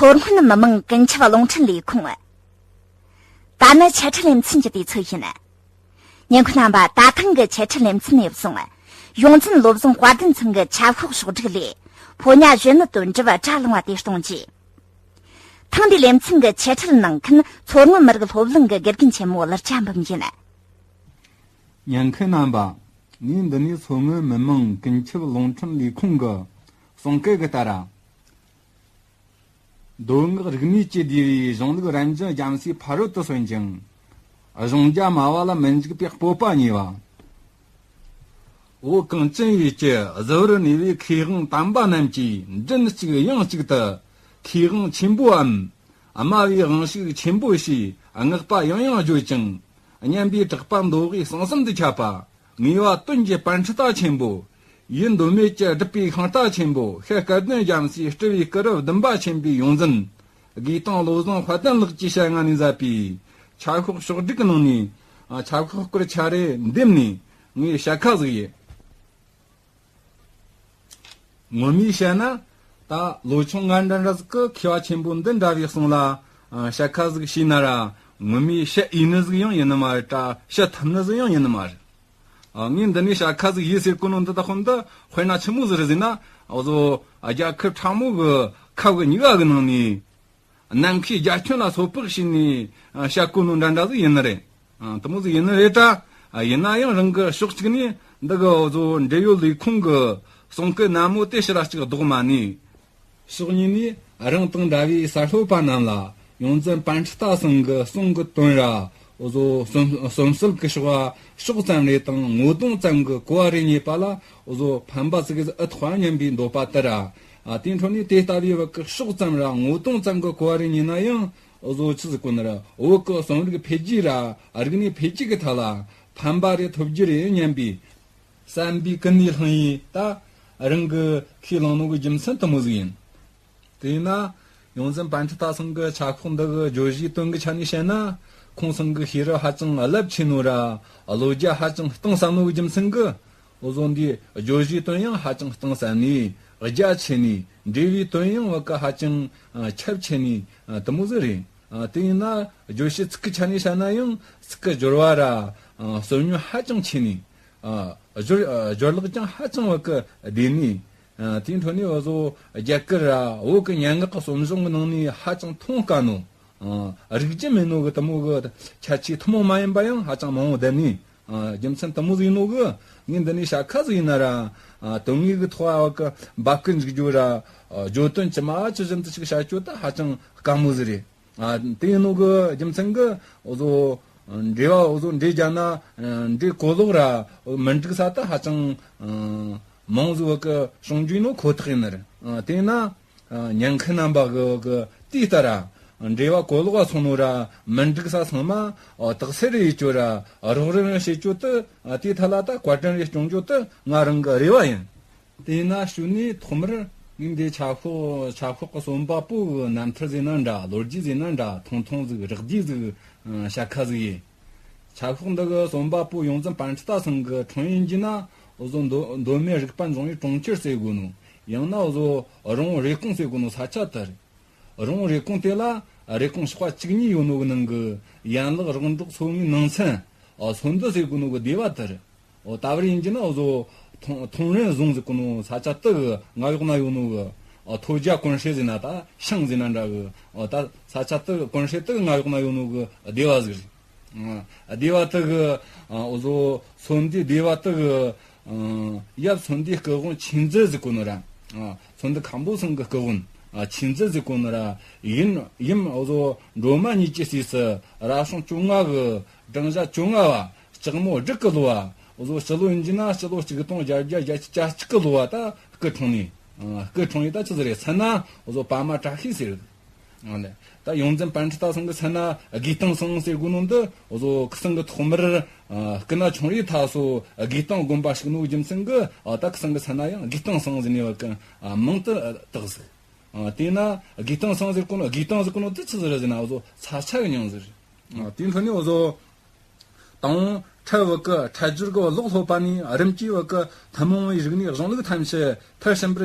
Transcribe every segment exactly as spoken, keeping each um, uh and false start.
གོར་སྔོན་མི་དམངས་ཀུན་ཁྱབ་རླུང་འཕྲིན་ལས་ཁུངས། ད་ནི་འཆད་ཁྲིད་ལེ་ཚན་གྱི་དུས་ཚོད་ཡིན། ཉན་མཁན་རྣམ་པ། ད་ཐེངས་ཀྱི་འཆད་ཁྲིད་ལེ་ཚན་ནས་བཟུང་། ཡོངས་འཛིན་བློ་བཟང་དཔལ་ལྡན་ཚང་གི་ཆབ་ཤོག་ཕྱོགས་སྒྲིག་ལས། ཕོ་ཉ་གཞོན་ནུ་དོན་གྲུབ་སྒྲ་བླངས་པ་དེ་གཏོང་རྒྱུ། ཐེངས་འདིའི་ལེ་ཚན་གྱི་འཆད་ཁྲིད་གནང་མཁན་མཚོ་སྔོན་མི་རིགས་སློབ་གླིང་གི་དགེ་རྒན་ཆེན་མོ་ལི་ལྕམ་འབུམ་ཡིན། ཉན་མཁན་རྣམ་པ། ངས་འདི་ནས་མཚོ་སྔོན་མི་དམངས་ཀུན་ཁྱབ་རླུང་འཕྲིན་ལས་ཁུངས་ཀྱི་གསུང་སྐད་ཀྱི་ལྟར། མདོ་སྔགས་རིག་གནས་ཀྱི་བདེ་བའི་གཞུང་ལུགས་རབ་འབྱམས་རྒྱ་མཚོའི་ཕ་རོལ་ཏུ་སོན་ཅིང་། གཞུང་བརྒྱ་སྨྲ་བ་ལ་མི་འཇིགས་པའི་སྤོབས་པ་བརྙེས་པ། འོད་གངས་ཅན་ཡུལ་གྱི་གཟི་བར་གནས་པའི་མཁས་དབང་དམ་པ་རྣམས་ཀྱིས་མགྲིན་གཅིག་དབྱངས་གཅིག་ཏུ། མཁས་དབང་ཆེན་པོའམ། སྨྲ་བའི་དབང་ཕྱུག་ཆེན་པོ་ཞེས་བསྔགས་པ་ཡང་ཡང་བརྗོད་ཅིང་། སྙན་པའི་གྲགས་པ་མདོ་དབུས་གཙང་གསུམ་དུ་ཁྱབ་པ། ངེས་པ་དོན་གྱི་པཎྜི་ཏ་ཆེན་པོ། ཡིད་འདོད་མེད་ཀྱི་སྒྲུབ་པའི་ཤིང་རྟ་ཆེན་པོ། ཤར་སྐལ་ལྡན་རྒྱ་མཚོའི་སྤྲུལ་པའི་སྐུ་རབས་བདུན་པ་ཆེན་པོའི་ཡོངས་འཛིན། དགེ་བཏང་བློ་བཟང་དཔལ་ལྡན་ལགས་ཀྱི་ཞལ་སྔ་ནས་མཛད་པའི་ཆབ་ཤོག་ཕྱོགས་སྒྲིག་གི་ནང་ནས། ཨ། ཆབ་ཤོག་སྐོར་ཆ་རེ་འདེམས་ནས་ངས་བཤད་ཁ་ཟིག་ཡིན། ངོ་མས་བཤད་ན། ད་ལོ་ཆུང་ང་འདྲ་འདྲ་ཟིག་གིས་མཁས་པ་ཆེན་པོ་འདི་འདྲ་བའི་གསུང་ལ། ཨ། བཤད་ཁ་ཟིག་བྱས་ན་ར། ངོ་མས་བཤད་འོས་ནི་ཟིག་ཡང་ཡིན་ནི་མ་རེད་དྲ། བཤད་ཐུབ་ནི་ཟིག་ཡང་ཡིན་ནི་མ་རེད། ཨ། ངས་འདི་ནས་བཤད་ཁ་ཟིག་ཡིན་ཟེར་གོ་ནོ་འདི་དག་ཁོ་འདི་དཔེར་ན་ཆི་མོ་ཟིག་རེད་ཟེར་ན། འུ་ཚོ་རྒྱལ་ཁབ་ཕྲ་མོ་གི་ཁབ་གི་མྱིག་ག་གི་ནང་ནས། ནམ་མཁའི་རྒྱ་ཁྱོན་ལ་སོ་ཕག་བྱས་ནས། ཨ། བཤད་གོ་ནོ་འདྲ་འདྲ་ཟིག་ཡིན་ནི་རེད། ཨ། དེ་མོ་ཟིག་ཡིན་ནི་རེད་དྲ། ཨ། ཡིན་ན་ཡང་རང་གི་ཕྱོགས་གཅིག་ནས་འདི་གི་འུ་ཚོ་འབྲེལ་ཡོད་ལས་ཁུངས་ཀྱི་གསུང་སྐད་ནན་མོ་དེ་ཕྱིར་ར་གཅིག་ལྡོག་མ་ནས། ཕྱོགས་གཉིས་ནས་རང་དང་འདྲ་བའི་གསར་སློབ་པ་རྣམས་ལ་ཡོངས་འཛིན་པཎྜི་ཏ་ཚང་གི་གསུང་གི་དོན་ར། འུ་ཚོ་སོམ་སོམ་སིལ་གི་ཕྱོགས་ཕྱོགས་ཙམ་རེ་དང་ངོ་གདོང་ཙམ་གི་གོ་བ་རེ་རྙེད་པ་ལ་འུ་ཚོ་ཕན་པ་ཟིག་ཨེ་ཐོགས་སྙམ་པའི་འདོད་པ་དེ་ར། ཨ། དེའི་འཕྲོ་ནས་དེ་ལྟ་བུའི་བ་གི་ཕྱོགས་ཙམ་ར་ངོ་གདོང་ཙམ་གི་གོ་བ་རེ་རྙེད་ན་ཡང་འུ་ཚོ་ཆི་ཟིག་གོ་ནི་ར། བོད་གི་རྩོམ་རིག་འཕེལ་རྒྱས་ར་རིག་གནས་འཕེལ་རྒྱས་གི་ཐད་ལ་ཕན་པ་རེ་ཐོབ་རྒྱུ་རེད་སྙམ་པའི་བསམ་པའི་ཀུན་ནས་བསླངས་ཡས་ད་རང་གི་ཁས་བླངས་ནོ་གི་རྒྱུ་མཚན་དེ་མོ་ཟིག་ཡིན། དེས་ན་ཡོངས་འཛིན་པཎྜི་ཏ་ཚང་གི་ཆབ་ཤོག་འདི་གི་བརྗོད་གཞིའི་དོན་གི་ཆ་ནས་བཤད་ན། ཁོང་ཚང་གི་ཤེས་རབ་ཧ་ཅང་རླབས་ཆེ་ནོ་ར། བློ་རྒྱ་ཧ་ཅང་གཏིང་ཟབ་ནོ་གི་རྒྱུ་མཚན་གི། འུ་ཚོ་འདིའི་བརྗོད་གཞིའི་དོན་ཡང་ཧ་ཅང་གཏིང་ཟབ་ནས་རྒྱ་ཆེ་ནས། འགྲེལ་བའི་དོན་ཡང་བ་གི་ཧ་ཅང་ཁྱབ་ཆེ་ནས་དེ་མོ་ཟིག་རེད། དེ་ཡིན་ན་བརྗོད་བྱའི་ཚིག་གི་ཆ་ནས་བཤད་ན་ཡང་ཚིག་གི་སྦྱོར་བ་ར་སོ་ཉུལ་ཧ་ཅང་ཆེ་ནས། སྦྱོར་སྦྱོར་ལེགས་ཀྱང་ཧ་ཅང་བ་གི་བདེ་ནས། དེའི་འཕྲོ་ནས་འུ་ཚོ་རྒྱ་གར་ར་བོད་གི་སྙན་ངག་གི་རྩོམ་གཞུང་གི་ནང་ནས་ཧ་ཅང་མཐོང་དཀའ་ནོ། ཨ། རིག་རྒྱུ་མེད་ནོ་གི་དེ་མོ་གི་ཁྱད་ཆོས་ཐུན་མོང་མ་ཡིན་པ་ཡང་ཧ་ཅང་མང་བོ་ལྡན་ནི། ཨ། རྒྱུ་མཚན་དེ་མོ་ཟིག་ཡིན་ནོ་གི། ངས་འདི་ནས་བཤད་ཁ་ཟིག་ཡིན་ན་ར། ཨ། དོན་དངོས་གི་ཐོག་བ་གི་འབབ་ཀི་འཇུག་རྒྱུ་ར། ཨ། བརྗོད་དོན་ཇི་མ་ཇི་བཞིན་དུ་ཅིག་བཤད་རྒྱུ་ད་ཧ་ཅང་དཀའ་མོ་ཟིག་རེད། ཨ། དེ་ཡིན་ནོ་གི་རྒྱུ་མཚན་གི་འུ་ཚོ་འགྲེལ་བ་འུ་ཚོ་འགྲེལ་རྒྱག་ན། ཨ། འགྲེལ་གོ་ལོག་ར་མི་འགྲིག་ས་ད་ཧ་ཅང་མང་ཟིག་བ་གི་བྱུང་རྒྱུ་ཡིན་ནོ་ཁོ་ཐག་ཡིན་ནི་རེད། ཨ། དེ་ཡིན་ན། ཉན་མཁན་རྣམ་པ་གི་གི་དེའི་ལྟར་ར། འགྲེལ་བ་གོ་ལོག་པ་སོང་ནོ་ར་མི་འགྲིག་ས་ཚང་མ་དག་སེལ་རེ་ཡེད་རྒྱུ་ར་རོགས་རམ་བྱེད་རྒྱུ་དེ། དེའི་ཐད་ལ་ད་བཀའ་དྲིན་རེ་སྐྱོང་རྒྱུ་དེ་ང་རང་གི་རེ་བ་ཡིན། དེས་ན་གཞུག་ནས་ཐོག་མར་ངས་འདི་ཆབ་ཤོག་ཆབ་ཤོག་གི་རྩོམ་པ་པོ་གི་རྣམ་ཐར་ཟེར་ན་འདྲ། ལོ་རྒྱུས་ཟེར་ན་འདྲ། ཐུང་ཐུང་ཟིག་རགས་བསྡུས་ཟིག་བཤད་ཁ་ཟིག་ཡིན། ཆབ་ཤོག་འདི་གི་རྩོམ་པ་པོ་ཡོངས་འཛིན་པཎྜི་ཏ་ཚང་གི་འཁྲུངས་ཡུལ་ཡིན་རྒྱུ་ན། འུ་ཚོ་མདོ་མདོ་སྨད་རིག་པ་འཛོམས་པའི་གྲོང་ཁྱེར་ཟེར་དགོས་ནོ། ཡང་ན་འུ་ཚོ་རོང་བོ་རེབ་གོང་ཟེར་དགོས་ནོ་ས་ཆ་དེ་རེད། རོང་བོ་རེབ་གོང་དེ་ལ་རེབ་གོང་གཤོག་པ་བཅུ་གཉིས་ཡོད་ནོ་གི་ནང་གི་ཡན་ལག་རོང་འབྲོག་ཚོ་ལྔའི་ནང་ཚན། ཨ། སོ་འདི་ཟེར་དགོས་ནོ་གི་སྡེ་བ་དེ་རེད། འོ། ད་བར་ཡིན་རྒྱུ་ན་འུ་ཚོ་ཐོང་ཐོང་རེན་རྫོང་ཟེར་གོ་ནོ་ས་ཆ་དེ་གི་ང་གཡོག་ན་ཡོད་ནོ་གི། ཨ། ཐོ་རྒྱ་ཀོན་ཧྲེ་ཟེར་ན་ད་ཤང་ཟེར་ན་འདྲ་གི། ཨ། ད་ས་ཆ་དེ་གི་ཀོན་ཧྲེ་དེ་གི་ང་གཡོག་ན་ཡོད་ནོ་གི་སྡེ་བ་ཟིག་རེད། ཨ། སྡེ་བ་དེ་གི། ཨ། འུ་ཚོ་སོ་འདི་སྡེ་བ་དེ་གི། ཨ། ཡབ་སོ་འདིའི་སྐུ་དབོན་ཆོས་མཛད་ཟེར་གོ་ནོ་ར། ཨ། སོ་འདི་མཁན་པོ་ཚང་གི་སྐུ་དབོན། ཨ། ཆོས་མཛད་ཟེར་གོ་ནོ་ར། ཡུམ་ཡུམ་འུ་ཚོ་སྒྲོལ་མ་ཉིད་ཀྱི་སྲས་སུ་རབ་བྱུང་བཅོ་ལྔ་གི་བྲང་ཞྭ་བཅོ་ལྔ་བ། ལྕགས་མོ་སྦྲུལ་གི་ལོ་བ། འུ་ཚོ་སྤྱི་ལོ་ཡིན་རྒྱུ་ན་སྤྱི་ལོ་གཅིག་སྟོང་བརྒྱད་བརྒྱ་བརྒྱད་ཅུ་གྱ་གཅིག་གི་ལོ་བ་ད་སྐུ་འཁྲུངས་ནས། ཨ། སྐུ་འཁྲུངས་ཡས་ད་ཆི་ཟིག་རེད་ཟེར་ན་འུ་ཚོ་པདྨ་བཀྲ་ཤིས་ཟེར། ཨ་ལེ། ད་ཡོངས་འཛིན་པཎྜི་ཏ་ཚང་གི་མཚན་ན་དགེ་སྟེང་ཚང་ཟེར་དགོས་ནོ་འདི་འུ་ཚོ་ཁུ་སང་གི་ཐོག་མར། ཨ། སྐུ་ན་ཆུང་རིང་ཐ་སོ་དགེ་སྟེང་དགོན་པ་ཞུགས་ནོ་རྒྱུ་མཚན་གི། ཨ། ད་ཁུ་སང་གི་མཚན་ན་ཡང་དགེ་སྟེང་ཚང་ཟེར་ནས་བ་གི། ཨ། མིང་དེ་བཏགས་ཟིག། ཨ། དེས་ན་དགེ་སྟེང་ཚང་ཟེར་གོ་ནོ། དགེ་སྟེང་ཟེར་གོ་ནོ་དེ་ཆི་ཟིག་རེད་ཟེར་ན་འུ་ཚོ་ས་ཆ་གི་མྱིང་ཟིག་རེད། ཨ། དེའི་འཕྲོ་ནས་འུ་ཚོ་དང་པོ་ཁྲལ་བུ་གི་ཁྲལ་སྦྱོར་གི་ལོག་སློབ་པ་ནས་རིམ་གྱིས་བུ་གི་ཐུན་མོང་བའི་རིག་གནས་གཞུང་ལུགས་ཐམས་ཅད་མཐར་ཕྱིན་པར་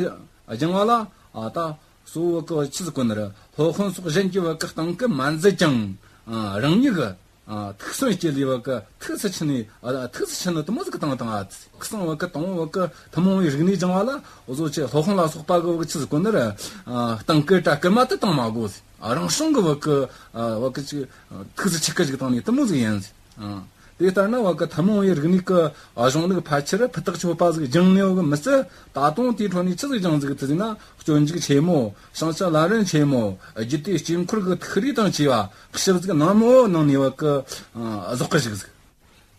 སྦྱངས་པ་ལ། ཨ། ད་གཙོ་བོ་གི་ཆི་ཟིག་གོ་ནི་རེད། སློབ་དཔོན་སོགས་གཞན་གྱི་བ་གི་སྟེང་གི་མ་འཛུལ་ཀྱང་། ཨ། རང་ཉིད་ཀྱི། ཨ། ཐུགས་སུན་སྐྱེ་ལས་བ་གི་ཐུགས་སུ་ཆུད་ནས། ཨ། ཐུགས་སུ་ཆུད་ནས་དེ་མོ་ཟིག་གི་བཏང་བཏང་ཨ། ཁུ་སང་བ་གི་དང་བ་གི་ཐུན་མོང་བའི་རིག་གནས་སྦྱང་བ་ལ་འུ་ཟོ་ཆེ་སློབ་དཔོན་ལ་སོགས་པ་གི་བ་གི་ཆི་ཟིག་གོ་ནི་རེད། ཨ། སྟེང་གི་གྲ་སྐུལ་མ་དེ་བཏང་མ་དགོས། ཨ། རང་བྱུང་གི་བ་གི། ཨ། བ་གི་ཆི་ཐུགས་སུ་ཆུད་གི་ཟིག་བཏང་ནས་དེ་མོ་ཟིག་ཡིན། ཨ། དེ་ལྟར་ན་བ་གི་ཐུན་མོང་བའི་རིག་གནས་ཀྱི་གཞུང་ལུགས་ཕལ་ཆེར་ཕུ་ཐག་ཆོད་པ་ཟིག་སྦྱངས་ནས་བ་གི་མི་ཚད། ད་དུང་དེའི་འཕྲོ་ནས་ཆི་ཟིག་སྦྱངས་ཟིག་དེ་ཟིག་ན། སྤྱོད་འཇུག་ཆེན་མོ། བྱང་ཆུབ་ལམ་རིམ་ཆེན་མོ། རྒྱུད་སྡེ་དཀྱིལ་འཁོར་གྱི་ཐིག་རིས་དང་བཅས་པ་ཞིབ་ཟིག་ནང་མོ་ནང་ནས་བ་གི། ཨ། བཟོ་གི་ཞིག་ཟིག་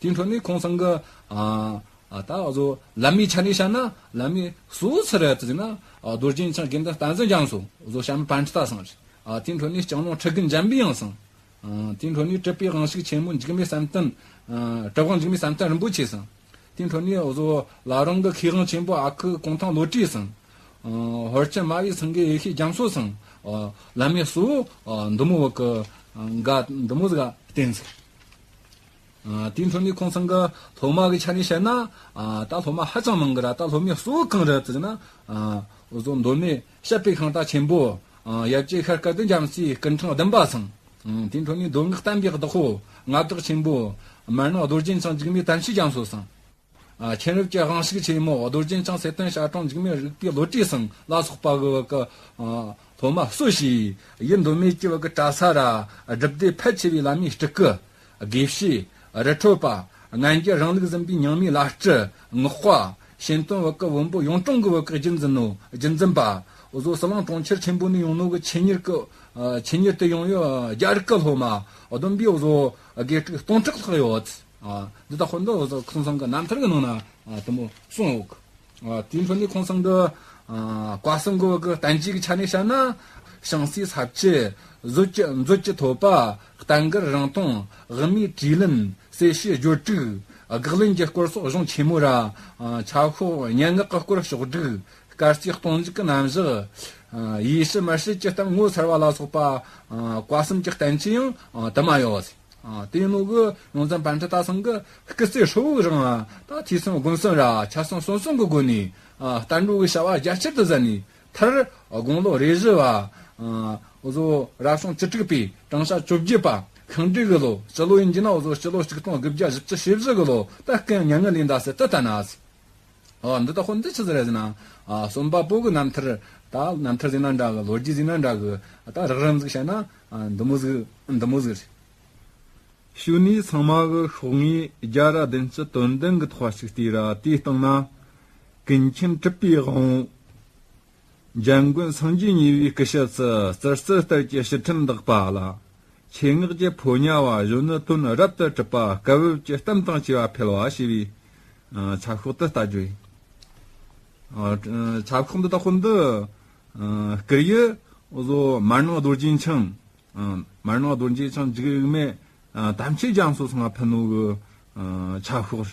དེའི་འཕྲོ་ནས་ཁོང་ཚང་གི། ཨ། ཨ། ད་བཟོ་བླ་མའི་ཆ་ནས་བཤད་ན། བླ་མའི་གཙོ་བོ་སུ་རེད་ཟེར་ན། ཨ། རྡོ་རྗེ་འཆང་དགེ་འདུན་བསྟན་འཛིན་རྒྱ་མཚོ། བཟོ་བྱམས་པ་བན་ཁྲི་ད་ཚང་རེད། ཨ། དེའི་འཕྲོ་ནས་སྐྱབས་མགོན་ཁྲི་དགེ་འཇམ་པའི་དབྱངས་ཚང་། ཨ། དེའི་འཕྲོ་ནས་གྲུབ་པའི་དབང་ཕྱུག་ཆེན་མོ་འཇིགས་མེད་བསམ་གཏན། ཨ། གྲུབ་དབང་འཇིགས་མེད་བསམ་གཏན་རིན་པོ་ཆེ་ཚང་། དེའི་འཕྲོ་ནས་བཟོ་བླ་རུང་གི་མཁས་དབང་ཆེན་པོ་ཨ་ཁུ་གུང་ཐང་བློ་གྲོས་ཚང་། ཨ། ཧོར་ཆེན་མ་བུའི་སེང་གེ་ཡེ་ཤེས་རྒྱ་མཚོ་ཚང་། ཨ། བླ་མའི་གཙོ་བོ། ཨ། འདི་མོ་བ་གི། ཨ། འགའ་འདི་མོ་ཟིག་བསྟེན་ཟིག་ཨ། དེའི་འཕྲོ་ནས་ཁོང་ཚང་གི་སློབ་མ་གི་ཆ་ནས་བཤད་ན། ཨ། ད་སློབ་མ་ཧ་ཅང་མང་གི་ར། ད་སློབ་མའི་གཙོ་བོ་གང་རེད་ཟེར་ན། ཨ། འུ་ཟོ་མདོ་སྨད་བཤད་པའི་ཤིང་རྟ་ཆེན་པོ། ཨ། ཡབ་རྗེ་ཤར་སྐལ་ལྡན་རྒྱ་མཚོའི་སྐུ་ཕྲེང་བདུན་པ་ཚང་། ཨ། དེའི་འཕྲོ་ནས་མདོ་སྔགས་བསྟན་པའི་བདག་པོ་མངའ་བདག་ཆེན་པོ་མར་ནང་རྡོ་རྗེ་འཆང་འཇིགས་མེད་དམ་ཆོས་རྒྱ་མཚོ་ཚང་། ཨ། མཁྱེན་རབ་ཀྱི་དབང་ཕྱུག་ཆེན་མོ་རྡོ་རྗེ་འཆང་ཚེ་བརྟན་ཞྭ་སྲང་འཇིགས་མེད་རིག་པའི་བློ་གྲོས་ཚང་ལ་སོགས་པ་གི་བ་གི། ཨ། སློབ་མ་གསོ་ཞེས། ཡུལ་མདོ་སྨད་ཀྱི་བ་གི་གྲྭ་ས་ར་སྒྲུབ་སྡེ་ཕལ་ཆེ་བའི་བླ་མའི་སྤྲུལ་སྐུ། དགེ་བཤེས། རི་ཁྲོད་པ། སྔ་འགྱུར་རིང་ལུགས་ཟིན་པའི་རྙིང་མའི་བླ་སྤྲུལ་ངག་པ། ཤེས་ལྡན་བ་གི་བོན་པོ་ཡོངས་གྲོང་གི་བ་གི་རྒྱུན་འཛིན་ནོ། རྒྱུན་འཛིན་པ། འུ་ཟོ་ཟི་ལིང་གྲོང་ཁྱེར་ཆེན་པོ་ནས་ཡོང་ནོ་གི་ཆེད་གཉེར་གི། ཨ། ཆེད་གཉེར་དུ་ཡོང་ཡོད་རྒྱ་རིགས་གི་སློབ་མ་བསྡོམས་པས་འུ་ཟོ་དགེ་ཕྲུག་སྟོང་ཕྲག་ལྷག་ཡོད། ཨ། འདི་ལྟ་ཁོ་འདི་འུ་ཟོ་ཁོང་ཚང་གི་རྣམ་ཐར་གི་ནང་ན། ཨ། དེ་མོ་གསུངས་ཡོད་གི། ཨ། དེའི་འཕྲོ་ནས་ཁོང་ཚང་གི། ཨ། བཀའ་གསུང་གི་བ་གི་བསྟན་བཅོས་ཀྱི་ཆ་ནས་བཤད་ན། ཞང་སྲས་ས་བཅད། མཛོད་ཀྱི་མཛོད་ཀྱི་ཐོད་པ། བསྟན་འགལ་རིང་ཐུང་། དབུ་མའི་དྲིས་ལན། གསལ་བྱེད་སྦྱོར་དྲུག། དགག་ལན་གྱི་སྐོར་སོགས་གཞུང་ཆེན་མོ་ར། ཨ། ཁྱབ་ཤོག་སྙན་ངག་གི་སྐོར་ཕྱོགས་བསྒྲིགས། སྐར་རྩིས་སྟོང་འཇུག་གི་རྣམ་གཞག། ཨ། ཡེ་ཤུ་མར་ཤེས་ཀྱི་གཏམ་ངོ་མཚར་བ་ལ་སོགས་པ། ཨ། བཀའ་གསུམ་གྱི་བསྟན་བཅོས་ཡང་། ཨ། དུ་མ་ཡོད། ཨ། དེ་ཡིན་ནོ་གི་ཡོངས་འཛིན་པཎ་ཆེན་ད་ཚང་གི་སྐུ་ཚེ་ཧྲིལ་བོའི་རིང་། ཨ། ད་ཐོས་བསམ་སྒོམ་གསུམ་ར་ཆ་གསུམ་གསུམ་གསུམ་གི་སྒོ་ནས། ཨ། བསྟན་འགྲོ་གི་བྱ་བ་རྒྱ་ཆེར་དུ་མཛད་ནས། མཐར་དགུང་ལོ་རེ་བཞི་བ། ཨ། འུ་ཟོ་རབ་བྱུང་བཅུ་དྲུག་པའི་བྲང་ཤ་བཅོ་བརྒྱད་པ་ཤིང་འབྲས་གི་ལོ། སྤྱི་ལོ་ཡིན་གྱི་ན་འུ་ཟོ་སྤྱི་ལོ་ཆིག་སྟོང་དགུ་བརྒྱ་བཞི་བཅུ་ཞེ་བཞི་གི་ལོ། ད་སྐུ་མྱ་ངན་ལས་འདས་སྲིད་དུ་བལྟས་ན། ཨ། འདི་ལྟ་ཁོ་འདི་ཆི་ཟིག་རེད་ཟེར་ན། ཨ། གསུམ་པ་པོ་གི་རྣམ་ཐར། ད་རྣམ་ཐར་ཟེར་ན་འདྲ་གི། ལོ་རྒྱུས་ཟེར་ན་འདྲ་གི། ད་རགས་རིམ་ཟིག་བཤད་ན། ཨ། འདི་མོ་ཟིག་འདི་མོ་ཟིག་རེད། ཕྱི་ནས་ཚང་མ་གི་ཤོག་ངོས་བརྒྱ་ར་བདུན་ཅུ་དོན་བདུན་གི་ཐོག་ཅིག་བལྟས་ར། དེའི་སྟེང་ན། ཀུན་མཁྱེན་གྲུབ་པའི་དབང་པོ། འཇམ་མགོན་སངས་རྒྱས་གཉིས་པའི་སྐུ་ཞབས་སུ་ཙི་ཙི་ལྟར་གྱི་ཕྱིར་ཕྲིན་བདག་པ་ལ། ཆེད་མངགས་ཀྱི་ཕོ་ཉ་བ་གཞོན་ནུ་དོན་རབ་ཏུ་གྲུབ་པ་སྐབས་བབ་ཀྱི་གཏམ་དང་བཅས་པ་ཕུལ་བ་ཞེས་པའི། ཨ། ཁྱབ་ཤོག་ཏུ་ལྟ་རྒྱུ་ཡིན། ཨ། ཁྱབ་ཤོག་འདི་ལྟ་ཁོ་འདི། ཨ། བསྐུར་ཡུལ་འུ་ཟོ་མར་ནང་རྡོ་རྗེ་འཆང་། ཨ། མར་ནང་རྡོ་རྗེ་འཆང་འཇིགས་མེད། ཨ། དམ་ཆོས་རྒྱ་མཚོ་ཚང་ང་ཕུལ་ནོ་གི། ཨ། ཁྱབ་ཤོག་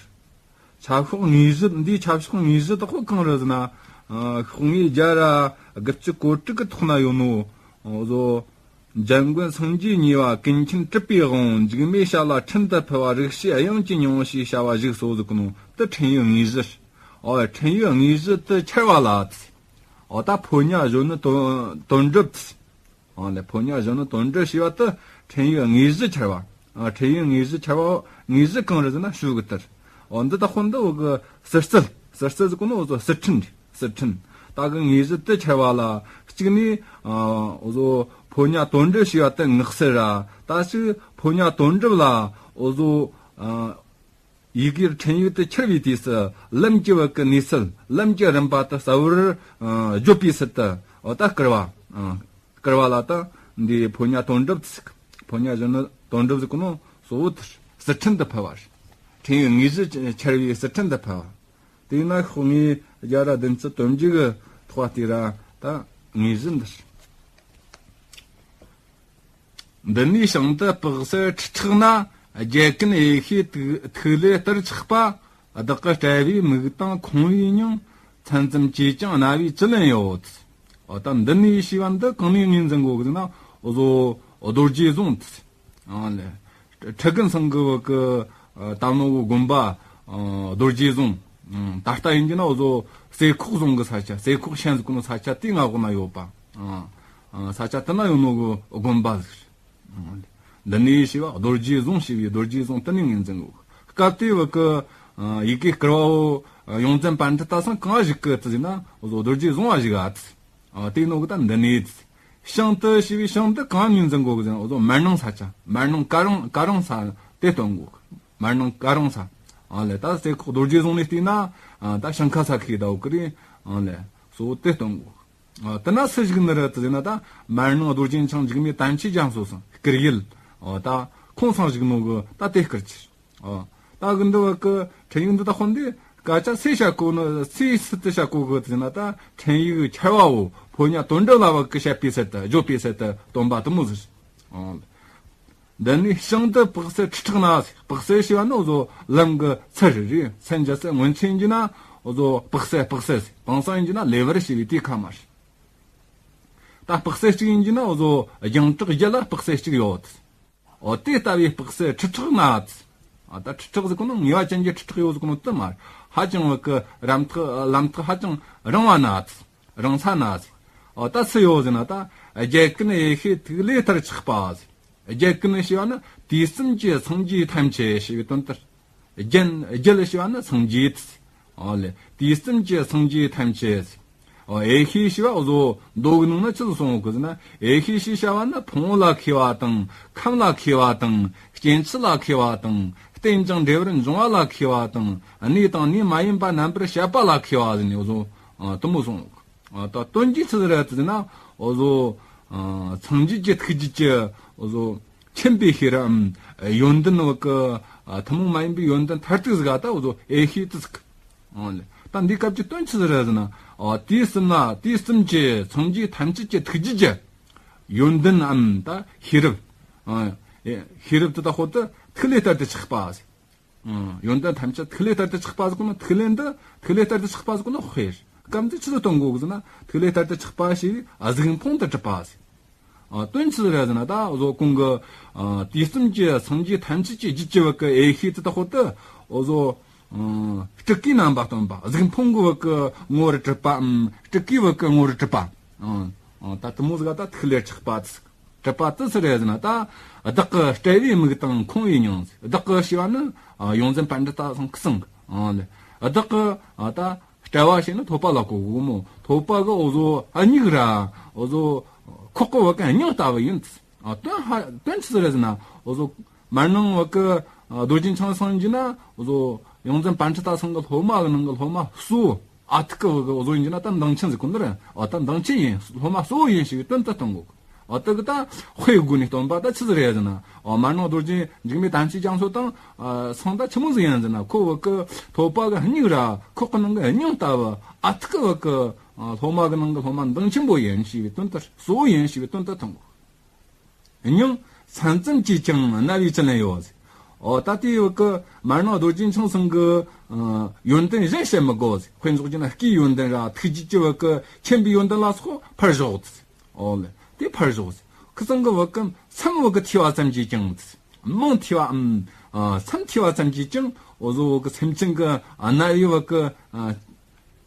ཁྱབ་ཤོག་དངོས་གཞི། འདིའི་ཁྱབ་ཤོག་དངོས་གཞི་དག་པོ་གང་རེད་ཟེར་ན། ཨ། ཤོག་ངོས་བརྒྱ་ར་དགུ་བཅུ་གོ་དྲུག་གི་ཐོག་ན་ཡོད་ནོ། འུ་ཟོ་འཇམ་མགོན་སངས་རྒྱས་གཉིས་པ་ཀུན་མཁྱེན་གྲུབ་པའི་དབང་པོ་འཇིགས་མེད་ཞལ་ལ་ཕྲིན་དུ་ཕུལ་བ་རིགས་བྱེད་དབྱངས་ཀྱི་སྙིང་པོ་ཞེས་བྱ་བ་བཞུགས་སོ་ཟེར་གི་ནོ། དེ་འཕྲིན་ཡིག་དངོས་གཞི། ཨོ། འཕྲིན་ཡིག་དངོས་གཞི་དེ་འཆར་བ་ལ། ཨོ། ད་ཕོ་ཉ་གཞོན་ནུ་དོན་དོན་གྲུབ། ཨ་ལས། ཕོ་ཉ་གཞོན་ནུ་དོན་གྲུབ་ཞེས་པ་དེ་འཕྲིན་ཡིག་དངོས་གཞི་འཆར་བ། ཨ། འཕྲིན་ཡིག་དངོས་གཞི་འཆར་བ། དངོས་གཞི་གང་རེད་ཟེར་ན་ཞུ་གི་ལྟར། འོ། འདི་དག་པོ་འདི་འུ་གི་ཟུར་རྩལ། ཟུར་རྩལ་ཟེར་གོ་ནོ་འུ་ཟོ་ཟུར་འཕྲིན་རེད། ཟུར་འཕྲིན། ད་གི་དངོས་གཞི་དེ་འཆར་བ་ལ་གཅིག་ནས། ཨ། འུ་ཟོ་ཕོ་ཉ་དོན་གྲུབ་ཞེས་པ་དེ་མངགས་ཟེར་ར། ད་ཅིག་ཕོ་ཉ་དོན་གྲུབ་ལ་འུ་ཟོ། ཨ། ཡི་གེར་འཕྲིན་ཡིག་དེ་འཆར་བའི་དུས་སུ་ལམ་གྱི་བ་གི་གནས་ཚུལ། ལམ་གྱི་རིམ་པ་དེ་གསལ་བོར། ཨ། བརྗོད་པའི་ཚུལ་དུ། འོ། ད་བསྐུར་བ། ཨ། བསྐུར་བ་ལ་ད་འདི་ཕོ་ཉ་དོན་གྲུབ་ཟེར། ཕོ་ཉ་གཞོན་ནུ་དོན་གྲུབ་ཟེར་གོ་ནོ་གཙོ་བོ་དེ་ཟུར་འཕྲིན་དུ་ཕུལ་བ་རེད། འཕྲིན་ཡིག་དངོས་གཞི་འཆར་བའི་ཟུར་འཕྲིན་དུ་ཕུལ་བ། དེས་ན་ཤོག་ངོས་བརྒྱ་ར་བདུན་ཅུ་དོན་བརྒྱད་གི་ཐོག་བལྟས་ར། ད་དངོས་གཞི་འདི་རེད། འདི་ནས་བྱང་དུ་དཔག་ཚད་ཁྲི་ཕྲག་ན། རྒྱལ་ཀུན་ཡེ་ཤེས་ཐིག་ཐིག་ལེ་ལྟར་ཆགས་པ། བདག་གི་དཔྲལ་བའི་མིག་དང་ཁོང་བའི་སྙིང་། མཚན་ཙམ་གྱིས་ཀྱང་རྣ་བས་ཅི་ལན་ཡོད། འོ། ད་འདི་ནས་ཞེས་པ་འདི་གང་ནས་ངོས་འཛིན་དགོས་གི་ཟེར་ན། འུ་ཟོ་རྡོ་རྗེ་རྫོང་དེ། ཨ་ལས། ཁྲི་དགུན་ཚང་གི་བ་གི། ཨ། ད་ནོ་གི་དགོན་པ། ཨ། རྡོ་རྗེ་རྫོང་། ཨ། ད་ལྟ་ཡིན་གྱི་ན་འུ་ཟོ་རྩེ་ཁོག་རྫོང་གི་ས་ཆ། རྩེ་ཁོག་ཤན་ཟེར་གོ་ནོ་ས་ཆ་དེའི་མངའ་འོག་ན་ཡོད་པ། ཨ། ས་ཆ་དེ་ན་ཡོད་ནོ་གི་དགོན་པ་ཟིག་རེད། འདི་ནས་ཞེས་པ་རྡོ་རྗེ་རྫོང་ཞེས་པའི་རྡོ་རྗེ་རྫོང་དེ་ནས་ངོས་འཛིན་དགོས། སྐབས་དེའི་བར་གི་ཡི་གེ་བསྐུར་བ་བོ་ཡོངས་འཛིན་པཎྜི་ཏ་ཚང་གང་ཞིག་གི་དེ་ཟེར་ན་འོ་ཟོ་རྡོ་རྗེ་རྫོང་བ་ཞིག་ཨ་དེ། དེ་ནོ་གི་ད་འདི་ནས་ཞིང་དུ་ཞེས་པའི་ཞིང་དུ་གང་ངོས་འཛིན་དགོས་གི་ཟེར་ན་འོ་ཟོ་མར་ནང་ས་ཆ་མར་ནང་ཀ་རང་ཀ་རང་ས་དེ་སྟོན་དགོས། མར་ནང་ཀ་རང་ས། ཨ་ལེ་ད་རྩེ་ཁོག་རྡོ་རྗེ་རྫོང་ནས་བལྟས་ན་ད་ཞིང་ཁ་ས་ཁའི་ཟླ་བོ་ཀི་རེད། ཨ་ལེ་སོ་དེ་སྟོན་དགོས། ཨ། དེ་ན་སུ་ཞིག་ནི་རེད་དེ་ཟེར་ན་ད་མར་ནང་རྡོ་རྗེ་འཆང་འཇིགས་མེད་དམ་ཅན་རྒྱ་མཚོ་སང་བསྐུར་ཡུལ། ཨོ་ད་ཁོང་སང་ཞིག་ནོ་གི་ད་དེ་བསྐུར་ཕྱིར། ཨོ་ད་གི་འདི་བ་གི་འཕྲིན་ཡིག་འདི་ད་དཔོན་འདི་སྐད་ཆ་སུས་བཤད་གོ་ནི་སུས་སུ་དེ་བཤད་གོ་གི་དེ་ཟེར་ན་ད་འཕྲིན་ཡིག་འཆར་བ་བོ་ཕོ་ཉ་དོན་གྲུབ་ལ་བ་གི་བཤད་པའི་ཚུལ་དུ་བརྗོད་པའི་ཚུལ་དུ་སྟོན་པ་དེ་མོ་ཟིག་ཨོ། འདི་ནས་ཞིང་དུ་དཔག་ཚད་ཁྲི་ཕྲག་ན་ཟེར། དཔག་ཚད་ཞེས་པ་ནི་འོ་ཟོ་ལམ་གི་ཚད་རེད། ཚད་འཇལ་ཚད་སྔོན་ཚད་ཡིན་གྱི་ན་འོ་ཟོ་དཔག་ཚད་དཔག་ཚད་ཟེར། དེང་སང་ཡིན་གྱི་ན་ལེ་བར་ཞེས་པའི་དེའི་ཁ་མ་རེད། ད་དཔག་ཚད་གཅིག་ཡིན་གྱི་ན་འོ་ཟོ་རྒྱང་གྲགས་བརྒྱད་ལ་དཔག་ཚད་གཅིག་ཡོད། འོ་དེ་ལྟ་བུའི་དཔག་ཚད་ཁྲི་ཕྲག་ན་ཟེར། ཨ་ད་ཁྲི་ཕྲག་ཟེར་གོ་ནོ་ངེས་པ་ཅན་གྱི་ཁྲི་ཕྲག་ཡོད་ཟེར་གོ་ནོ་དེ་མ་རེད། ཧ་ཅང་བ་གི་རམ་ཐག་ལམ་ཐག་ཧ་ཅང་རིང་བ་ན་ཟེར། རིང་ས་ན་ཟེར། ཨོ་ད་སུ་ཡོད་ཟེར་ན་ད་རྒྱལ་ཀུན་ཡེ་ཤེས་ཐིག་ལེ་ལྟར་ཆགས་པ་ཟེར། རྒྱལ་ཀུན་ཞེས་པ་ནི་དུས་གསུམ་གྱི་སངས་རྒྱས་ཐམས་ཅད་ཞེས་པའི་དོན་ལྟར། རྒྱན་རྒྱལ་ཞེས་པ་ནི་སངས་རྒྱས་ཟེར། ཨོ་ལེ་དུས་གསུམ་གྱི་སངས་རྒྱས་ཐམས་ཅད་ཟེར། ཨོ་ཡེ་ཤེས་ཞེས་པ་འོ་ཟོ་མདོ་གི་ནང་ན་ཆི་ཟིག་གསུངས་ཡོད་གི་ཟེར་ན། ཡེ་ཤེས་ཞེས་བྱ་བ་ནི་ཕུང་པོ་ལ་མཁས་པ་དང་ཁམས་ལ་མཁས་པ་དང་སྐྱེ་འཆི་ལ་མཁས་པ་དང་རྟེན་ཅིང་འབྲེལ་བར་འབྱུང་བ་ལ་མཁས་པ་དང་གནས་དང་གནས་མ་ཡིན་པ་རྣམ་པར་བཤད་པ་ལ་མཁས་པ་ཟེར་ནས་འོ་ཟོ་དེ་མོ་གསུངས་ཡོད་གི། ད་དོན་གྱིས་ཆི་ཟིག་རེད་ཟེར་ན་འོ་ཟོ་སངས་རྒྱས་ཀྱི་ཐུགས་རྗེ་ཀྱི་འོ་ཟོ་མཁྱེན་པའི་ཤེས་རབ་ཡོན་ཏན་བ་གི་ཐུན་མོང་མ་ཡིན་པའི་ཡོན་ཏན་མཐར་ཐུག་ཟིག་ད་འོ་ཟོ་ཡེ་ཤེས་དེ་ཟིག་ཨོ་ལེ། ད་འདི་སྐབས་ཀྱི་དོན་ཆི་ཟིག་རེད་ཟེར་ན། ཨོ་དུས་གསུམ་ན་དུས་གསུམ་གྱི་སངས་རྒྱས་ཐམས་ཅད་ཀྱི་ཐུགས་རྗེ་ཀྱི་ཡོན་ཏན་ནམ་ད་ཤེས་རབ། ཨ་ཤེས་རབ་དེ་ད་ཧོ་ད་ཐིག་ལེ་ལྟར་དུ་ཆགས་པ་ཟེར། ཨ་ཡོན་ཏན་ཐམས་ཅད་ཐིག་ལེ་ལྟར་དུ་ཆགས་པ་ཟེར་གོ་ནོ་ཐིག་ལེ་འདི་ཐིག་ལེ་ལྟར་དུ་ཆགས་པ་ཟེར་གོ་ནོ་དཔེ་རེད། སྐབས་འདི་ཆི་ཟིག་སྟོན་གོ་གི་ཟེར་ན་ཐིག་ལེ་ལྟར་དུ་ཆགས་པ་ཞེས་པའི་གཟུགས་ཕུང་དུ་གྲུབ་པ་ཟེར། ཨ་དོན་ཆི་ཟིག་རེད་ཟེར་ན་ད་འོ་ཟོ་གོང་གི་ཨ་དུས་གསུམ་གྱི་སངས་རྒྱས་ཐམས་ཅད་ཀྱི་རྒྱུད་ཀྱི་བ་གི་ཡེ་ཤེས་དེ་ད་ཧོ་ད་འོ་ཟོ་ཨ་སྤྲུལ་སྐུའི་རྣམ་པ་སྟོན་པ། གཟུགས་ཕུང་གི་བ་གི་ངོ་བོར་གྲུབ་པའམ་སྤྲུལ་སྐུའི་བ་གི་ངོ་བོར་གྲུབ་པ། ཨ་ཨ་ད་དེ་མོ་ཟིག་ད་ཐིག་ལེར་ཆགས་པ་དེ་གྲུབ་པ་དེ་ཆི་རེད་ཟེར་ན་ད་བདག་གི་སྤྲུལ་པའི་མིག་དང་ཁོང་པའི་མྱིང་། བདག་གི་ཞེས་པ་ནི་ཨ་ཡོངས་འཛིན་པཎྜི་ཏ་ཚང་གི་གསུང་གི། ཨ་ལེ་བདག་གི་ཨ་ད་སྤྲུལ་པ་ཞེས་ནི་ཐོབ་པ་ལ་གོ་གོ་མོ། ཐོབ་པ་གི་འོ་ཟོ་མིག་ར་འོ་ཟོ་ཁོག་གི་བ་གི་མྱིང་ལྟ་བུ་ཡིན། ཨ་དོན་ཧ་དོན་ཆི་ཟིག་རེད་ཟེར་ན་འོ་ཟོ་མར་ནང་བ་གི་ཨ་རྡོ་རྗེ་འཆང་སང་གི་ན་འོ་ཟོ་ཡོངས་འཛིན་པཎྜི་ཏ་ཚང་གི་སློབ་མ་གི་ནང་གི་སློབ་མ་གཙོ་བོ་ཨ་ཐུར་གི་བ་གི་འོ་ཟོ་ཡིན་གྱི་ན་ད་མདང་ཆེན་ཟེར་གོ་ནི་རེད། ཨ་ད་མདང་ཆེན་ཡིན། སློབ་མ་གཙོ་བོ་ཡིན་ཞེས་པའི་དོན་དུ་གཏོང་དགོས། ཨ་དེ་གི་ད་དཔེ་བགོས་ནས་སྟོན་པ་ད་ཆི་ཟིག་རེད་ཟེར་ན། ཨ་མར་ནང་རྡོ་རྗེ་འཇིགས་མེད་དམ་ཅན་རྒྱ་མཚོ་དང་ཨ་སང་ད་ཆི་མོ་ཟིག་ཡིན་ཟེར་ན། ཁོ་བ་གི་ཐོབ་པ་གི་མིག་ར་ཁོག་གི་ནང་གི་མྱིང་ལྟ་བུ་ཨ་ཐུར་གི་བ་གི་ཨ་སློབ་མ་གི་ནང་གི་སློབ་མ་མདང་ཆེན་པོ་ཡིན་ཞེས་པའི་དོན་དུ་གཙོ་བོ་ཡིན་ཞེས་པའི་དོན་དུ་མཐོང་གོ། མྱིང་མཚན་ཙམ་གྱིས་ཀྱང་རྣ་བའི་དྲི་ལན་ཡོད། ཨོ་ད་དེའི་བ་གི་མར་ནང་རྡོ་རྗེ་འཆང་ཚང་གི་ཨ་ཡོན་ཏན་གཞན་བཤད་མི་དགོས། དཔེ་འཇོག་རྒྱུ་ན་སྐུའི་ཡོན་ཏན་ར་ཐུགས་རྗེ་ཀྱི་བ་གི་མཁྱེན་པའི་ཡོན་ཏན་ལ་སོགས་ཕར་ཞོག། ཨོ་ལེ་དེ་ཕར་ཞོག། ཁོ་ཚང་གི་བ་གི་མཚམས་བ་གི་ཐོས་པ་ཙམ་གྱིས་ཀྱང་། མིང་ཐོས་པའམ་ཨ་མཚམས་ཐོས་པ་ཙམ་གྱིས་ཀྱང་འོ་ཟོ་བ་གི་སེམས་ཅན་གི་ཨ་རྣ་བའི་བ་གི་ཨ་ཨ་